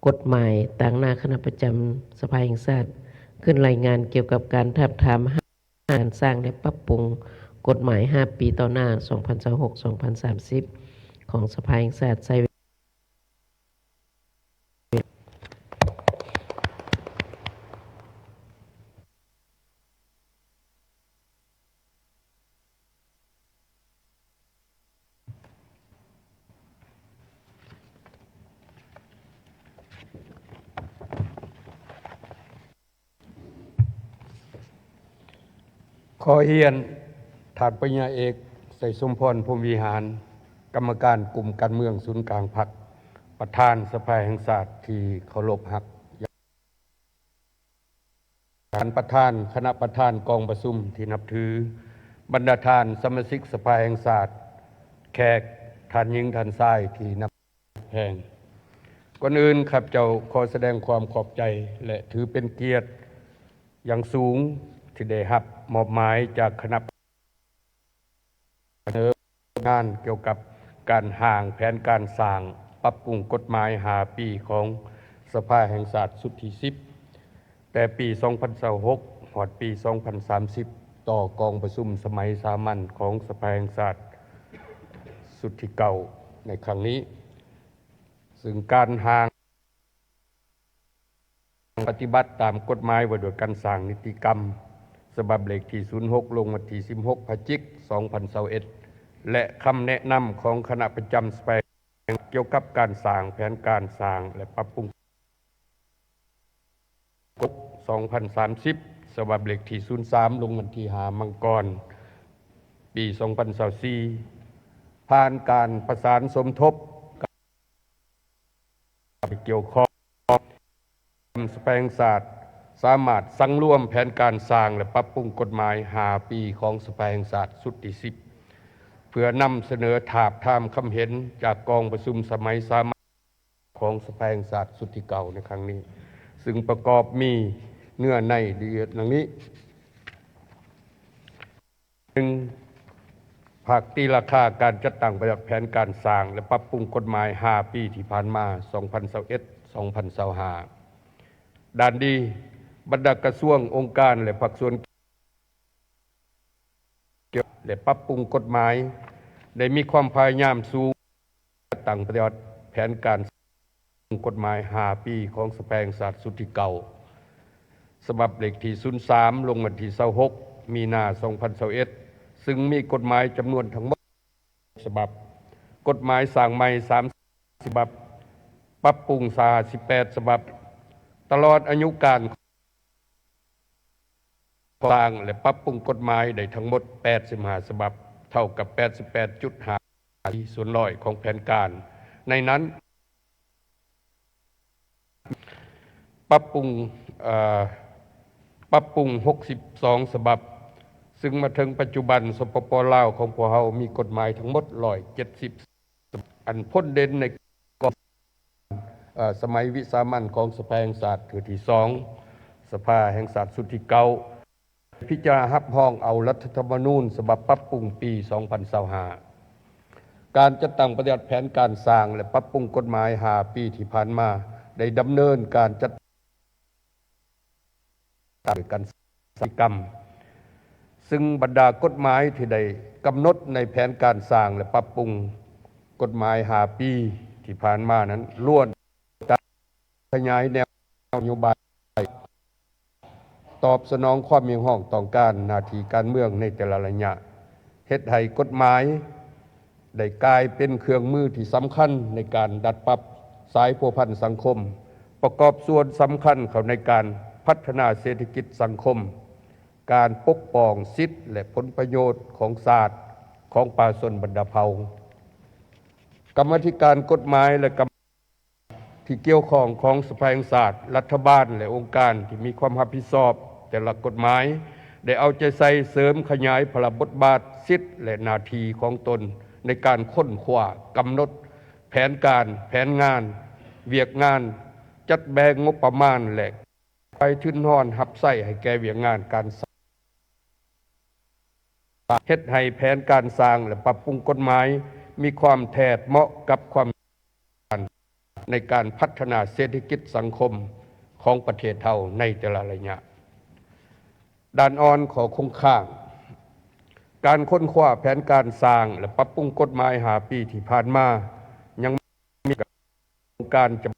ກົດໝາຍ ຕາງໜ້າຄະນະປະຈຳສະພາແຫ່ງຊາດ ຂຶ້ນລາຍງານກ່ຽວກັບການທາບທາມ ການສ້າງ ແລະ ປັບປຸງກົດໝາຍຫ້າປີຕໍ່ໜ້າ ສອງພັນຊາວຫົກ ສອງພັນສາມສິບ ຂອງສະພາແຫ່ງຊາດ ໃຊ້ ຂໍຮຽນ ທ່ານປະລິນຍາເອກ ໄຊສົມພອນ ພົມວິຫານ, ກຳມະການກຸ່ມການເມືອງສູນກາງພັກ, ປະທານສະພາແຫ່ງຊາດທີ່ເຄົາລົບຮັກ, ທ່ານປະທານຄະນະປະທານກອງປະຊຸມທີ່ນັບຖື, ບັນດາທ່ານສະມາຊິກສະພາແຫ່ງຊາດ, ແຂກ, ທ່ານຍິງ, ທ່ານຊາຍທີ່ນັບ ແພງ. ກ່ອນອື່ນ ຂ້າພະເຈົ້າຂໍສະແດງຄວາມຂອບໃຈ ແລະ ຖືເປັນກຽດຢ່າງສູງທີ່ໄດ້ຮັບມອບໝາຍຈາກຄະນະ ສະເໜີງານກ່ຽວກັບການຮ່າງແຜນການສ້າງປັບປຸງກົດໝາຍຫ້າປີຂອງສະພາແຫ່ງຊາດຊຸດທີສິບ ແຕ່ປີສອງພັນຊາວຫົກ ຮອດປີສອງພັນສາມສິບ ຕໍ່ກອງປະຊຸມສະໄໝສາມັນຂອງສະພາແຫ່ງຊາດຊຸດທີເກົ້າ ໃນຄັ້ງນີ້. ຊຶ່ງການຮ່າງປະຕິບັດຕາມກົດໝາຍວ່າດ້ວຍການສ້າງນິຕິກຳ ສະບັບເລກທີສູນຫົກ ລົງວັນທີສິບຫົກ ພະຈິກ ສອງພັນຊາວເອັດ ແລະ ຄຳແນະນຳຂອງຄະນະປະຈຳສະພາແຫ່ງຊາດກ່ຽວກັບການສ້າງແຜນການສ້າງ ແລະ ປັບປຸງ ກົດ ສອງພັນສາມສິບ ສະບັບເລກທີສູນສາມ ລົງວັນທີຫ້າ ມັງກອນ ປີສອງພັນຊາວສີ່ ຜ່ານການປະສານສົມທົບກັບ ກ່ຽວຂ້ອງ ສະພາແຫ່ງຊາດສາມາດສັງລວມແຜນການສ້າງ ແລະ ປັບປຸງກົດໝາຍຫ້າປີຂອງສະພາແຫ່ງຊາດຊຸດທີສິບ ເພື່ອນຳສະເໜີທາບທາມຄຳເຫັນຈາກກອງປະຊຸມສະໄໝສາມັນ ຂອງສະພາແຫ່ງຊາດຊຸດທີເກົ້າໃນຄັ້ງນີ້, ຊຶ່ງປະກອບມີເນື້ອໃນລະອຽດດັ່ງນີ້: ໜຶ່ງ, ພາກຕີລາຄາການຈັດຕັ້ງປະຕິບັດແຜນການສ້າງ ແລະ ປັບປຸງກົດໝາຍຫ້າປີທີ່ຜ່ານມາ ສອງພັນຊາວເອັດ ສອງພັນຊາວຫ້າ. ດ້ານດີ, ບັນດາກະຊວງ, ອົງການ ແລະ ພາກສ່ວນ ແລະ ປັບປຸງກົດໝາຍ ໄດ້ມີຄວາມພະຍາຍາມສູງ ຈັດຕັ້ງປະຕິບັດແຜນການກົດໝາຍຫ້າປີຂອງສະພາແຫ່ງຊາດຊຸດທີເກົ້າ ສະບັບເລກທີສູນສາມ ລົງວັນທີຊາວຫົກ ມີນາ ສອງພັນຊາວເອັດ ຊຶ່ງມີກົດໝາຍຈຳນວນທັງໝົດ ສະບັບ, ກົດໝາຍສ້າງໃໝ່ ສາມສິບ ສະບັບ, ປັບປຸງ ຫ້າສິບແປດ ສະບັບ, ຕະຫຼອດອາຍຸການ ສ້າງ ແລະ ປັບປຸງກົດໝາຍໄດ້ທັງໝົດ ແປດສິບຫ້າ ສະບັບ, ເທົ່າກັບ ແປດສິບແປດຈຸດຫ້າ ສ່ວນຮ້ອຍຂອງແຜນການ. ໃນນັ້ນ ປັບປຸງ, ເອີ, ປັບປຸງ ຫົກສິບສອງ ສະບັບ, ຊຶ່ງມາເຖິງປັດຈຸບັນ ສປປ ລາວ ຂອງພວກເຮົາມີກົດໝາຍທັງໝົດ ຮ້ອຍເຈັດສິບ ອັນພົ້ນເດັ່ນໃນກອງ ເອີ ສະໄໝວິສາມັນຂອງສະພາແຫ່ງຊາດເທື່ອທີສອງ ສະພາແຫ່ງຊາດຊຸດທີເກົ້າ ພິຈາລະນາຮັບຮອງເອົາລັດຖະທຳມະນູນສະບັບປັບປຸງປີສອງພັນຊາວຫ້າ. ການຈັດຕັ້ງປະຕິບັດແຜນການສ້າງ ແລະ ປັບປຸງກົດໝາຍຫ້າປີທີ່ຜ່ານມາ ໄດ້ດຳເນີນການຈັດ ການສ້າງກຳ ຊຶ່ງບັນດາກົດໝາຍທີ່ໄດ້ກຳນົດໃນແຜນການສ້າງ ແລະ ປັບປຸງກົດໝາຍຫ້າປີທີ່ຜ່ານມານັ້ນ ລ້ວນ ຂະຫຍາຍແນວນະໂຍບາຍ ຕອບສະໜອງຄວາມຮຽກຮ້ອງຕ້ອງການໜ້າທີ່ການເມືອງໃນແຕ່ລະໄລຍະ, ເຮັດໃຫ້ກົດໝາຍໄດ້ກາຍເປັນເຄື່ອງມືທີ່ສຳຄັນໃນການດັດປັບສາຍພົວພັນສັງຄົມ, ປະກອບສ່ວນສຳຄັນເຂົ້າໃນການພັດທະນາເສດຖະກິດສັງຄົມ, ການປົກປ້ອງສິດ ແລະ ຜົນປະໂຫຍດຂອງຊາດ, ຂອງປະຊາຊົນບັນດາເຜົ່າ. ກຳມາທິການກົດໝາຍ ແລະ ກຳ ທີ່ກ່ຽວຂ້ອງຂອງສະພາແຫ່ງຊາດ, ລັດຖະບານ ແລະ ອົງການທີ່ມີຄວາມຮັບຜິດຊອບແຕ່ລະກົດໝາຍ ໄດ້ເອົາໃຈໃສ່ເສີມຂະຫຍາຍພາລະບົດບາດ, ສິດ ແລະ ໜ້າທີ່ຂອງຕົນໃນການຄົ້ນຄວ້າ, ກຳນົດແຜນການ, ແຜນງານ, ວຽກງານ, ຈັດແບ່ງງົບປະມານ ແລະ ໄປທຶນຮອນຮັບໃຊ້ໃຫ້ແກ່ວຽກງານການສ້າງ ເຮັດໃຫ້ແຜນການສ້າງ ແລະ ປັບປຸງກົດໝາຍມີຄວາມແທດເໝາະກັບຄວາມ ໃນການພັດທະນາເສດຖະກິດສັງຄົມຂອງປະເທດເຮົາໃນແຕ່ລະໄລຍະ. ດ້ານອ່ອນ ຂໍ້ຄົງຄ້າງ, ການຄົ້ນຄວ້າແຜນການສ້າງ ແລະ ປັບປຸງກົດໝາຍຫ້າປີທີ່ຜ່ານມາ ຍັງມີການຈຳ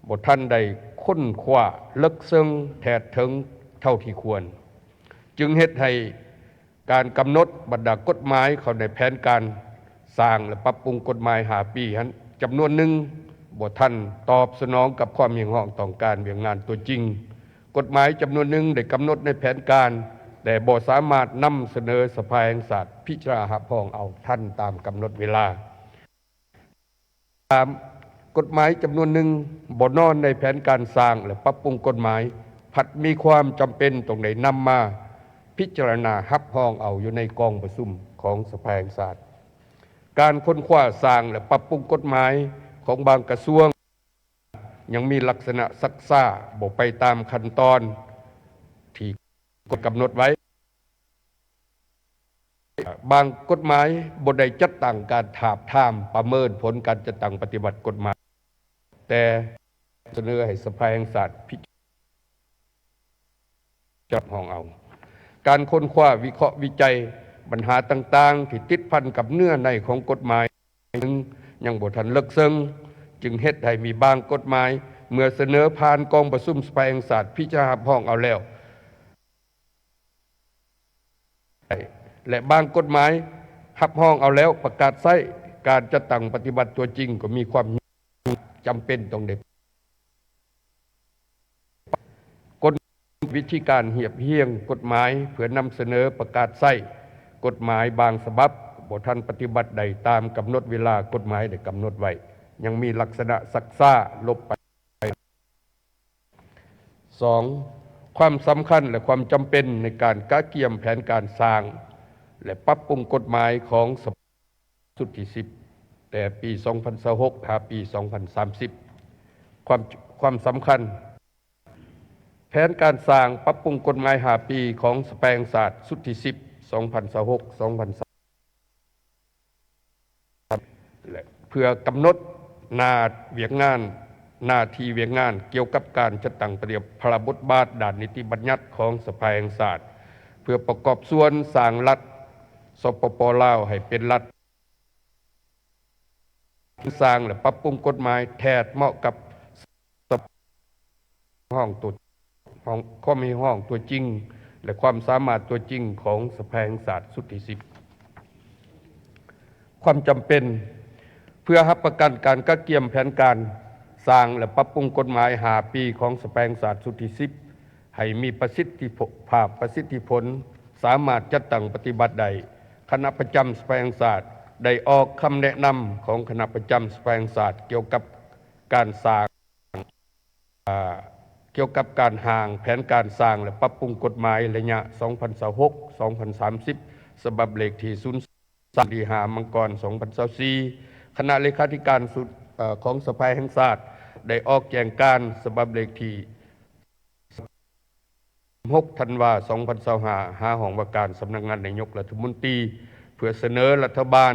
ບໍ່ທັນໄດ້ຄົ້ນຄວ້າເລິກເຊິ່ງແທດເຖິງເທົ່າທີ່ຄວນ, ຈຶ່ງເຮັດໃຫ້ການກຳນົດບັນດາກົດໝາຍເຂົ້າໃນແຜນການສ້າງ ແລະ ປັບປຸງກົດໝາຍຫ້າປີຫັ້ນ ຈຳນວນໜຶ່ງບໍ່ທັນຕອບສະໜອງກັບຄວາມຮຽກຮ້ອງຕ້ອງການວຽກງານຕົວຈິງ. ກົດໝາຍຈຳນວນໜຶ່ງໄດ້ກຳນົດໃນແຜນການ ແຕ່ບໍ່ສາມາດນຳສະເໜີສະພາແຫ່ງຊາດພິຈາລະນາຮັບຮອງເອົາທັນຕາມກຳນົດເວລາ. ສາມ, ກົດໝາຍຈຳນວນໜຶ່ງບໍ່ນອນໃນແຜນການສ້າງ ແລະ ປັບປຸງກົດໝາຍ ພັດມີຄວາມຈຳເປັນຕ້ອງໄດ້ນຳມາພິຈາລະນາຮັບຮອງເອົາຢູ່ໃນກອງປະຊຸມຂອງສະພາແຫ່ງຊາດ. ການຄົ້ນຄວ້າສ້າງ ແລະ ປັບປຸງກົດໝາຍຂອງບາງກະຊວງ ຍັງມີລັກສະນະຊັກຊ້າ, ບໍ່ໄປຕາມຂັ້ນຕອນທີ່ກົດກຳນົດໄວ້. ບາງກົດໝາຍບໍ່ໄດ້ຈັດຕັ້ງການທາບທາມປະເມີນຜົນການຈັດຕັ້ງປະຕິບັດກົດໝາຍ, ແຕ່ສະເໜີໃຫ້ສະພາແຫ່ງຊາດພິຈາລະນາຮັບຮອງເອົາ. ການຄົ້ນຄວ້າ, ວິເຄາະ, ວິໄຈບັນຫາຕ່າງໆທີ່ຕິດພັນກັບເນື້ອໃນຂອງກົດໝາຍ ຍັງບໍ່ທັນເລິກເຊິ່ງ, ຈຶ່ງເຮັດໃຫ້ມີບາງກົດໝາຍເມື່ອສະເໜີຜ່ານກອງປະຊຸມສະພາແຫ່ງຊາດພິຈາລະນາຮັບຮອງເອົາແລ້ວ ແລະ ບາງກົດໝາຍຮັບຮອງເອົາແລ້ວປະກາດໃຊ້, ການຈັດຕັ້ງປະຕິບັດຕົວຈິງກໍມີຄວາມ ຈຳເປັນຕ້ອງໄດ້ ກົນ ວິທີການຮຽບຮຽງກົດໝາຍເພື່ອນຳສະເໜີປະກາດໃຊ້. ກົດໝາຍບາງສະບັບບໍ່ທັນປະຕິບັດໄດ້ຕາມກຳນົດເວລາກົດໝາຍໄດ້ກຳນົດໄວ້, ຍັງມີລັກສະນະຊັກຊ້າ, ຫຼົບໄປ. ສອງ, ຄວາມສຳຄັນ ແລະ ຄວາມຈຳເປັນໃນການກະກຽມແຜນການສ້າງ ແລະ ປັບປຸງກົດໝາຍຂອງສະ ຊຸດທີສິບ ແຕ່ປີສອງພັນຊາວຫົກຫາປີສອງພັນສາມສິບ. ຄວາມ ຄວາມສຳຄັນ ແຜນການສ້າງປັບປຸງກົດໝາຍຫ້າປີຂອງສະພາແຫ່ງຊາດຊຸດທີສິບ ສອງພັນຊາວຫົກ ສອງພັນຊາວ ແລະ ເພື່ອກຳນົດໜ້າວຽກງານ, ໜ້າທີ່ວຽກງານກ່ຽວກັບການຈັດຕັ້ງປະຕິບັດພາລະບົດບາດດ້ານນິຕິບັນຍັດຂອງສະພາແຫ່ງຊາດ, ເພື່ອປະກອບສ່ວນສ້າງລັດ ສປປ ລາວ ໃຫ້ເປັນລັດ ສ້າງ ແລະ ປັບປຸງກົດໝາຍແທດເໝາະກັບສະພາບ ຮ້ອງຕົວ ຄວາມຮຽກຮ້ອງຕົວຈິງ ແລະ ຄວາມສາມາດຕົວຈິງຂອງສະພາແຫ່ງຊາດຊຸດທີສິບ. ຄວາມຈຳເປັນ ເພື່ອຮັບປະກັນການກະກຽມແຜນການສ້າງ ແລະ ປັບປຸງກົດໝາຍຫ້າປີຂອງສະພາແຫ່ງຊາດຊຸດທີສິບ ໃຫ້ມີປະສິດທິພາບ, ປະສິດທິຜົນ, ສາມາດຈັດຕັ້ງປະຕິບັດໄດ້, ຄະນະປະຈຳສະພາແຫ່ງຊາດໄດ້ອອກຄຳແນະນຳຂອງຄະນະປະຈຳສະພາແຫ່ງຊາດກ່ຽວກັບການສ້າງ ອາ ກ່ຽວກັບການຮ່າງແຜນການສ້າງ ແລະ ປັບປຸງກົດໝາຍໄລຍະສອງພັນຊາວຫົກ ສອງພັນສາມສິບ ສະບັບເລກທີສູນສາມ ທີຫ້າ ມັງກອນ ສອງພັນຊາວສີ່. ຄະນະເລຂາທິການສຸດ ເອີ ຂອງສະພາແຫ່ງຊາດໄດ້ອອກແຈ້ງການສະບັບເລກທີ ຫົກ ທັນວາ ສອງພັນຊາວຫ້າ ຫາຫ້ອງວ່າການສຳນັກງານນາຍົກລັດຖະມົນຕີ ເພື່ອສະເໜີລັດຖະບານ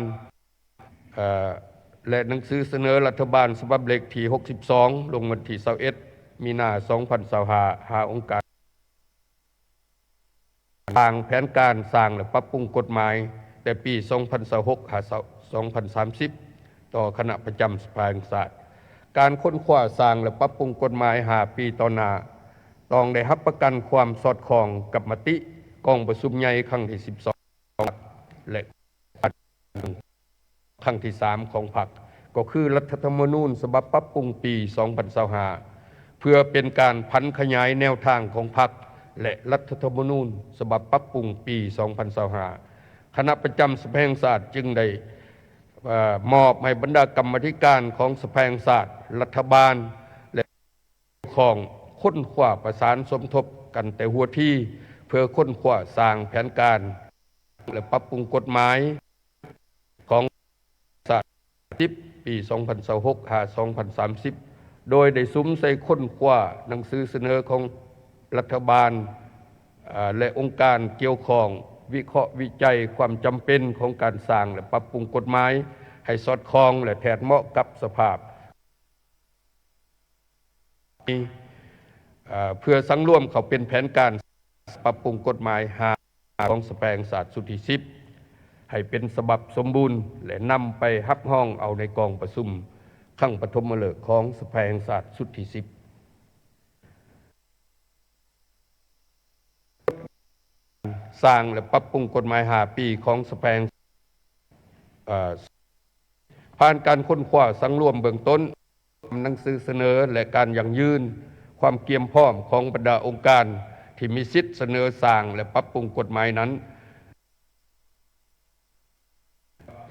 ເອີ ແລະ ໜັງສືສະເໜີລັດຖະບານສະບັບເລກທີຫົກສິບສອງ ລົງວັນທີຊາວເອັດ ມີນາ ສອງພັນຊາວຫ້າ ຫາອົງການ ຮ່າງແຜນການສ້າງ ແລະ ປັບປຸງກົດໝາຍແຕ່ປີສອງພັນຊາວຫົກ ຫາ ສອງພັນສາມສິບ ຕໍ່ຄະນະປະຈຳສະພາແຫ່ງຊາດ. ການຄົ້ນຄວ້າສ້າງ ແລະ ປັບປຸງກົດໝາຍຫ້າປີຕໍ່ໜ້າ ຕ້ອງໄດ້ຮັບປະກັນຄວາມສອດຄ່ອງກັບມະຕິກອງປະຊຸມໃຫຍ່ຄັ້ງທີສິບສອງ ແລະ ຄັ້ງທີສາມຂອງພັກ ກໍຄືລັດຖະທຳມະນູນສະບັບປັບປຸງປີສອງພັນຊາວຫ້າ ເພື່ອເປັນການຜັນຂະຫຍາຍແນວທາງຂອງພັກ ແລະ ລັດຖະທຳມະນູນສະບັບປັບປຸງປີສອງພັນຊາວຫ້າ. ຄະນະປະຈຳສະພາແຫ່ງຊາດຈຶ່ງໄດ້ ເອີ ມອບໃຫ້ບັນດາກຳມາທິການຂອງສະພາແຫ່ງຊາດ, ລັດຖະບານ ແລະ ກ່ຽວຂ້ອງຄົ້ນຄວ້າປະສານສົມທົບກັນແຕ່ຫົວທີ ເພື່ອຄົ້ນຄວ້າສ້າງແຜນການ ແລະ ປັບປຸງກົດໝາຍຂອງຊາດ ສິບ ປີສອງພັນຊາວຫົກ ຫາ ສອງພັນສາມສິບ ໂດຍໄດ້ສຸມໃສ່ຄົ້ນຄວ້າໜັງສືສະເໜີຂອງລັດຖະບານ ເອີ ແລະ ອົງການກ່ຽວຂ້ອງ, ວິເຄາະວິໄຈຄວາມຈຳເປັນຂອງການສ້າງ ແລະ ປັບປຸງກົດໝາຍໃຫ້ສອດຄ່ອງ ແລະ ແທດເໝາະກັບສະພາບ ເອີ ເພື່ອສັງລວມເຂົ້າເປັນແຜນການປັບປຸງກົດໝາຍຫ້າຂອງສະພາແຫ່ງຊາດຊຸດທີສິບ ໃຫ້ເປັນສະບັບສົມບູນ ແລະ ນຳໄປຮັບຮອງເອົາໃນກອງປະຊຸມຄັ້ງປະຖົມມະເລີກຂອງສະພາແຫ່ງຊາດຊຸດທີສິບ. ສ້າງ ແລະ ປັບປຸງກົດໝາຍຫ້າປີຂອງສະແພງ ເອີ ຜ່ານການຄົ້ນຄວ້າສັງລວມເບື້ອງຕົ້ນ, ໜັງສືສະເໜີ ແລະ ການຢັ້ງຢືນຄວາມກຽມພ້ອມຂອງບັນດາອົງການ ທີ່ມີສິດສະເໜີສ້າງ ແລະ ປັບປຸງກົດໝາຍນັ້ນ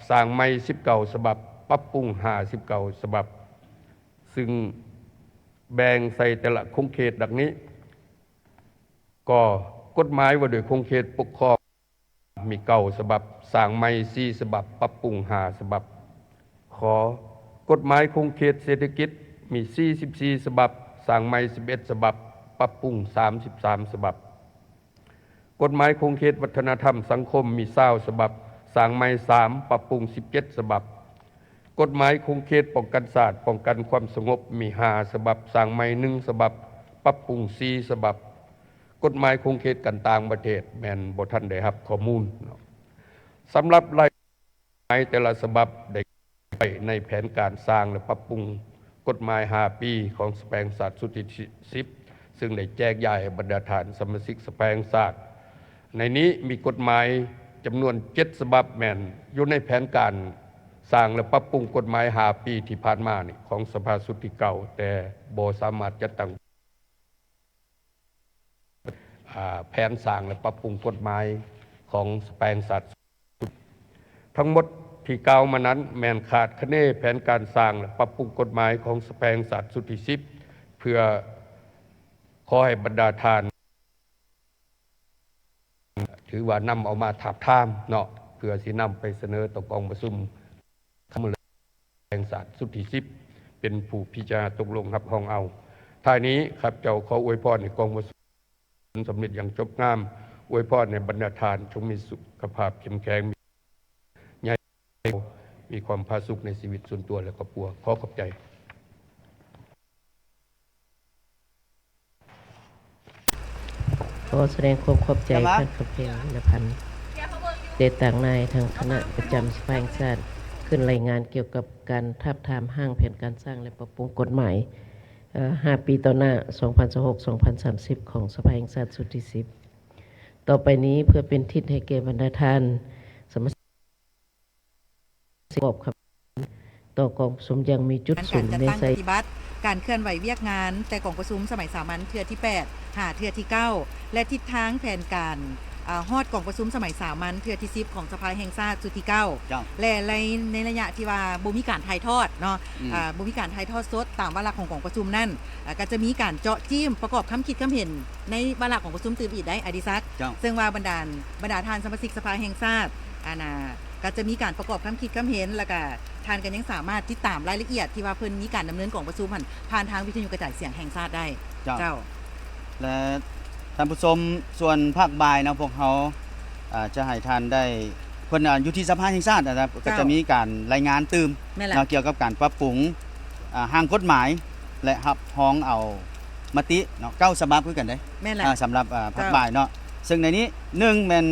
ສ້າງໃໝ່ສິບເກົ້າສະບັບ, ປັບປຸງຫ້າສິບເກົ້າສະບັບ, ຊຶ່ງແບ່ງໃສ່ແຕ່ລະຂົງເຂດດັ່ງນີ້. ກໍ ກົດໝາຍວ່າດ້ວຍຂົງເຂດປົກຄອງ ມີເກົ້າສະບັບ, ສ້າງໃໝ່ສີ່ສະບັບ, ປັບປຸງຫ້າສະບັບ. ຂ ກົດໝາຍຂົງເຂດເສດຖະກິດ ມີສີ່ສິບສີ່ສະບັບ, ສ້າງໃໝ່ສິບເອັດສະບັບ, ປັບປຸງສາມສິບສາມສະບັບ. ກົດໝາຍຂົງເຂດວັດທະນະທຳສັງຄົມ ມີຊາວສະບັບ, ສ້າງໃໝ່ສາມ, ປັບປຸງສິບເຈັດສະບັບ. ກົດໝາຍຂົງເຂດປ້ອງກັນຊາດ, ປ້ອງກັນຄວາມສະຫງົບ ມີຫ້າສະບັບ, ສ້າງໃໝ່ໜຶ່ງສະບັບ, ປັບປຸງສີ່ສະບັບ. ກົດໝາຍຂົງເຂດການຕ່າງປະເທດ ແມ່ນບໍ່ທັນໄດ້ຮັບຂໍ້ມູນເນາະ. ສຳລັບລາຍ ກົດໝາຍແຕ່ລະສະບັບໄດ້ໄວ້ໃນແຜນການສ້າງ ແລະ ປັບປຸງກົດໝາຍຫ້າປີຂອງສະພາແຫ່ງຊາດຊຸດທີສິບ ຊຶ່ງໄດ້ແຈກຢາຍໃຫ້ບັນດາທ່ານສະມາຊິກສະພາແຫ່ງຊາດ. ໃນນີ້ມີກົດໝາຍຈຳນວນເຈັດສະບັບ ແມ່ນຢູ່ໃນແຜນການສ້າງ ແລະ ປັບປຸງກົດໝາຍຫ້າປີທີ່ຜ່ານມານີ້ຂອງສະພາຊຸດທີເກົ້າ ແຕ່ບໍ່ສາມາດຈັດຕັ້ງ ອາ ແຜນສ້າງ ແລະ ປັບປຸງກົດໝາຍຂອງສະພາແຫ່ງຊາດ. ທັງໝົດທີ່ກ່າວມານັ້ນ ແມ່ນຄາດຄະເນແຜນການສ້າງ ແລະ ປັບປຸງກົດໝາຍຂອງສະພາແຫ່ງຊາດຊຸດທີສິບ ເພື່ອຂໍໃຫ້ບັນດາທ່ານ ຖືວ່ານຳເອົາມາທາບທາມເນາະ ເພື່ອຊິນຳໄປສະເໜີຕໍ່ກອງປະຊຸມ ແຫ່ງຊາດຊຸດທີສິບ ເປັນຜູ້ພິຈາລະນາຕົກລົງຮັບຮອງເອົາ. ທ້າຍນີ້ ຂ້າພະເຈົ້າຂໍອວຍພອນໃຫ້ກອງປະຊຸມສຳເລັດຢ່າງຈົບງາມ, ອວຍພອນໃຫ້ບັນດາທ່ານຈົ່ງມີສຸຂະພາບເຂັ້ມແຂງ, ມີໃຫຍ່, ມີຄວາມຜາສຸກໃນຊີວິດສ່ວນຕົວ ແລະ ຄອບຄົວ. ຂໍຂອບໃຈ. ຂໍສະແດງຄວາມຂອບໃຈທ່ານຄຳແພງ ນະພັນ ເດດຕາງນາຍ ທາງຄະນະປະຈຳສະພາແຫ່ງຊາດ ຂຶ້ນລາຍງານກ່ຽວກັບການທາບທາມຮ່າງແຜນການສ້າງ ແລະ ປັບປຸງກົດໝາຍ ເອີ ຫ້າປີຕໍ່ໜ້າ ສອງພັນຊາວຫົກ ສອງພັນສາມສິບ ຂອງສະພາແຫ່ງຊາດຊຸດທີສິບ. ຕໍ່ໄປນີ້ ເພື່ອເປັນທິດໃຫ້ແກ່ບັນດາທ່ານສະມາຊິກ ປະກອບຄຳຖາມຕໍ່ກອງປະຊຸມຢ່າງມີຈຸດສຸມໃນໃຈ. ການຈັດຕັ້ງປະຕິບັດ ການເຄື່ອນໄຫວວຽກງານແຕ່ກອງປະຊຸມສະໄໝສາມັນເທື່ອທີແປດ ຫາເທື່ອທີເກົ້າ ແລະ ທິດທາງແຜນການ ອາ ຮອດກອງປະຊຸມສະໄໝສາມັນເທື່ອທີສິບ ຂອງສະພາແຫ່ງຊາດຊຸດທີເກົ້າ ເຈົ້າ ແລະ ໃນ ໃນໄລຍະທີ່ວ່າບໍ່ມີການຖ່າຍທອດເນາະ ອືມ ອາ ບໍ່ມີການຖ່າຍທອດສົດຕາມວາລະຂອງກອງປະຊຸມນັ້ນ ອາ ກໍຈະມີການເຈາະຈີ້ມປະກອບຄຳຄິດຄຳເຫັນໃນວາລະຂອງປະຊຸມຕື່ມອີກໄດ໋ ອະດິສັກ ເຈົ້າ ເຊິ່ງວ່າບັນດາ ບັນດາທ່ານສະມາຊິກສະພາແຫ່ງຊາດ ອັນ ອາ ກໍຈະມີການປະກອບຄຳຄິດຄຳເຫັນ ແລ້ວກໍທ່ານກໍຍັງສາມາດຕິດຕາມລາຍລະອຽດທີ່ວ່າເພິ່ນມີການດຳເນີນກອງປະຊຸມຫັ້ນ ຜ່ານທາງວິທະຍຸກະຈາຍສຽງແຫ່ງຊາດໄດ້. ເຈົ້າ ເຈົ້າ ແລະ ທ່ານຜູ້ຊົມ ສ່ວນພາກບ່າຍເນາະ ພວກເຮົາ ອາ ຈະໃຫ້ທ່ານໄດ້ ເພິ່ນ ອາ ຢູ່ທີ່ສະພາແຫ່ງຊາດນະ ເຈົ້າ ກໍຈະມີການລາຍງານຕື່ມ ແມ່ນລະ ເນາະ ກ່ຽວກັບການປັບປຸງ ອາ ຮ່າງກົດໝາຍ ແລະ ຮັບຮອງເອົາມະຕິເນາະ ເກົ້າສະບັບຄືກັນເດ້. ແມ່ນແຫຼະ ອາ ສຳລັບ ອາ ພາກ ເຈົ້າ ບ່າຍເນາະ ເຊິ່ງໃນນີ້ ໜຶ່ງ ແມ່ນ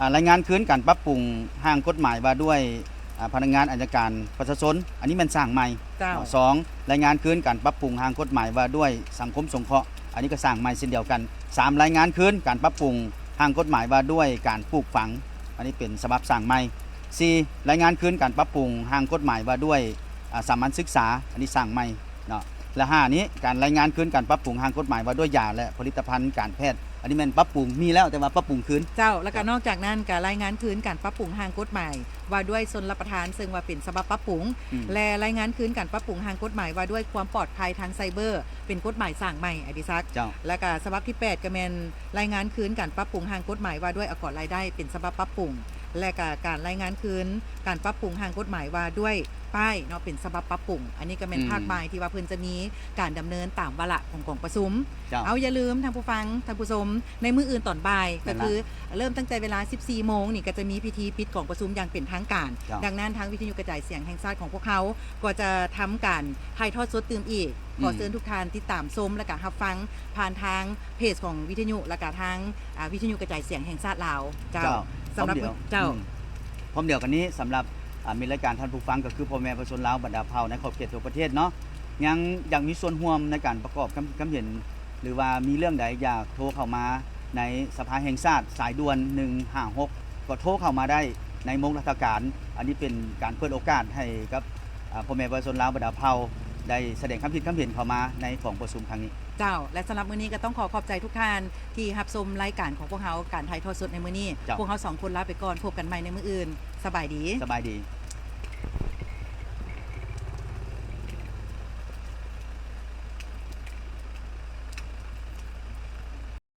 ອາ ລາຍງານຄືນການປັບປຸງຮ່າງກົດໝາຍວ່າດ້ວຍ ອາ ພະນັກງານອັຍການປະຊາຊົນ ອັນນີ້ແມ່ນສ້າງໃໝ່. ເຈົ້າ ເນາະ ສອງ ລາຍງານຄືນການປັບປຸງຮ່າງກົດໝາຍວ່າດ້ວຍສັງຄົມສົງເຄາະ ອັນນີ້ກໍສ້າງໃໝ່ເຊັ່ນດຽວກັນ. ສາມ ລາຍງານຄືນການປັບປຸງຮ່າງກົດໝາຍວ່າດ້ວຍການປູກຝັງ ອັນນີ້ເປັນສະບັບສ້າງໃໝ່. ສີ່ ລາຍງານຄືນການປັບປຸງຮ່າງກົດໝາຍວ່າດ້ວຍ ອາ ສາມັນສຶກສາ ອັນນີ້ສ້າງໃໝ່ເນາະ ແລະ ຫ້າ ນີ້ ການລາຍງານຄືນການປັບປຸງຮ່າງກົດໝາຍວ່າດ້ວຍຢາ ແລະ ຜະລິດຕະພັນການແພດ ອັນນີ້ແມ່ນປັບປຸງ ມີແລ້ວ ແຕ່ວ່າປັບປຸງຄືນ. ເຈົ້າ ແລ້ວກໍ ເຈົ້າ ນອກຈາກນັ້ນ ກໍລາຍງານຄືນການປັບປຸງຮ່າງກົດໝາຍ ວ່າດ້ວຍຊົນລະປະທານ ເຊິ່ງວ່າເປັນສະບັບປັບປຸງ ອືມ ແລະ ລາຍງານຄືນການປັບປຸງຮ່າງກົດໝາຍວ່າດ້ວຍຄວາມປອດໄພທາງໄຊເບີ ເປັນກົດໝາຍສ້າງໃໝ່ ອະດິສັກ. ເຈົ້າ ແລ້ວກະສະບັບທີແປດ ກໍແມ່ນລາຍງານຄືນການປັບປຸງຮ່າງກົດໝາຍວ່າດ້ວຍອາກອນລາຍໄດ້ ເປັນສະບັບປັບປຸງ ແລະກະການລາຍງານຄືນການປັບປຸງຮ່າງກົດໝາຍວ່າດ້ວຍປ້າຍເນາະ ເປັນສະບັບປັບປຸງ. ອັນນີ້ກໍແມ່ນ ອືມ ພາກບ່າຍທີ່ວ່າເພິ່ນຈະມີການດຳເນີນຕາມວາລະຂອງກອງປະຊຸມ. ເຈົ້າ ເອົາ ຢ່າລືມທ່ານຜູ້ຟັງ ທ່ານຜູ້ຊົມ ໃນມື້ອື່ນຕອນບ່າຍ ແມ່ນລະ ກໍຄືເລີ່ມຕັ້ງແຕ່ເວລາສິບສີ່ໂມງນີ້ ກໍຈະມີພິທີປິດກອງປະຊຸມຢ່າງເປັນທາງການ. ເຈົ້າ ດັ່ງນັ້ນ ທາງວິທະຍຸກະຈາຍສຽງແຫ່ງຊາດຂອງພວກເຮົາ ກໍຈະທຳການຖ່າຍທອດສົດຕື່ມອີກ. ອືມ ຂໍເຊີນທຸກທ່ານຕິດຕາມຊົມ ແລະກະຮັບຟັງຜ່ານທາງເພຈຂອງວິທະຍຸ ແລະກະທາງ ອາ ວິທະຍຸກະຈາຍສຽງແຫ່ງຊາດລາວ. ເຈົ້າ ເຈົ້າ ສຳລັບ ພ້ອມດຽວ ເຈົ້າ ອືມ ພ້ອມດຽວກັນນີ້ ສຳລັບ ອາ ມິດລາຍການ ທ່ານຜູ້ຟັງ ກໍຄືພໍ່ແມ່ປະຊາຊົນລາວບັນດາເຜົ່າໃນຂອບເຂດທົ່ວປະເທດເນາະ ຍັງຢາກມີສ່ວນຮ່ວມໃນການປະກອບຄຳ ຄຳເຫັນ ຫຼືວ່າມີເລື່ອງໃດຢາກໂທເຂົ້າມາໃນສະພາແຫ່ງຊາດ ສາຍດ່ວນໜຶ່ງຫ້າຫົກ ກໍໂທເຂົ້າມາໄດ້ໃນໂມງລັດຖະການ. ອັນນີ້ເປັນການເປີດໂອກາດໃຫ້ກັບ ອາ ພໍ່ແມ່ປະຊາຊົນລາວບັນດາເຜົ່າ ໄດ້ສະແດງຄຳຄິດຄຳເຫັນເຂົ້າມາໃນກອງປະຊຸມຄັ້ງນີ້. ເຈົ້າ ແລະ ສຳລັບມື້ນີ້ກໍຕ້ອງຂໍຂອບໃຈທຸກທ່ານທີ່ຮັບຊົມລາຍການຂອງພວກເຮົາ ການຖ່າຍທອດສົດໃນມື້ນີ້. ເຈົ້າ ພວກເຮົາສອງຄົນລາໄປກ່ອນ, ພົບກັນໃໝ່ໃນມື້ອື່ນ. ສະບາຍດີ. ສະບາຍດີ.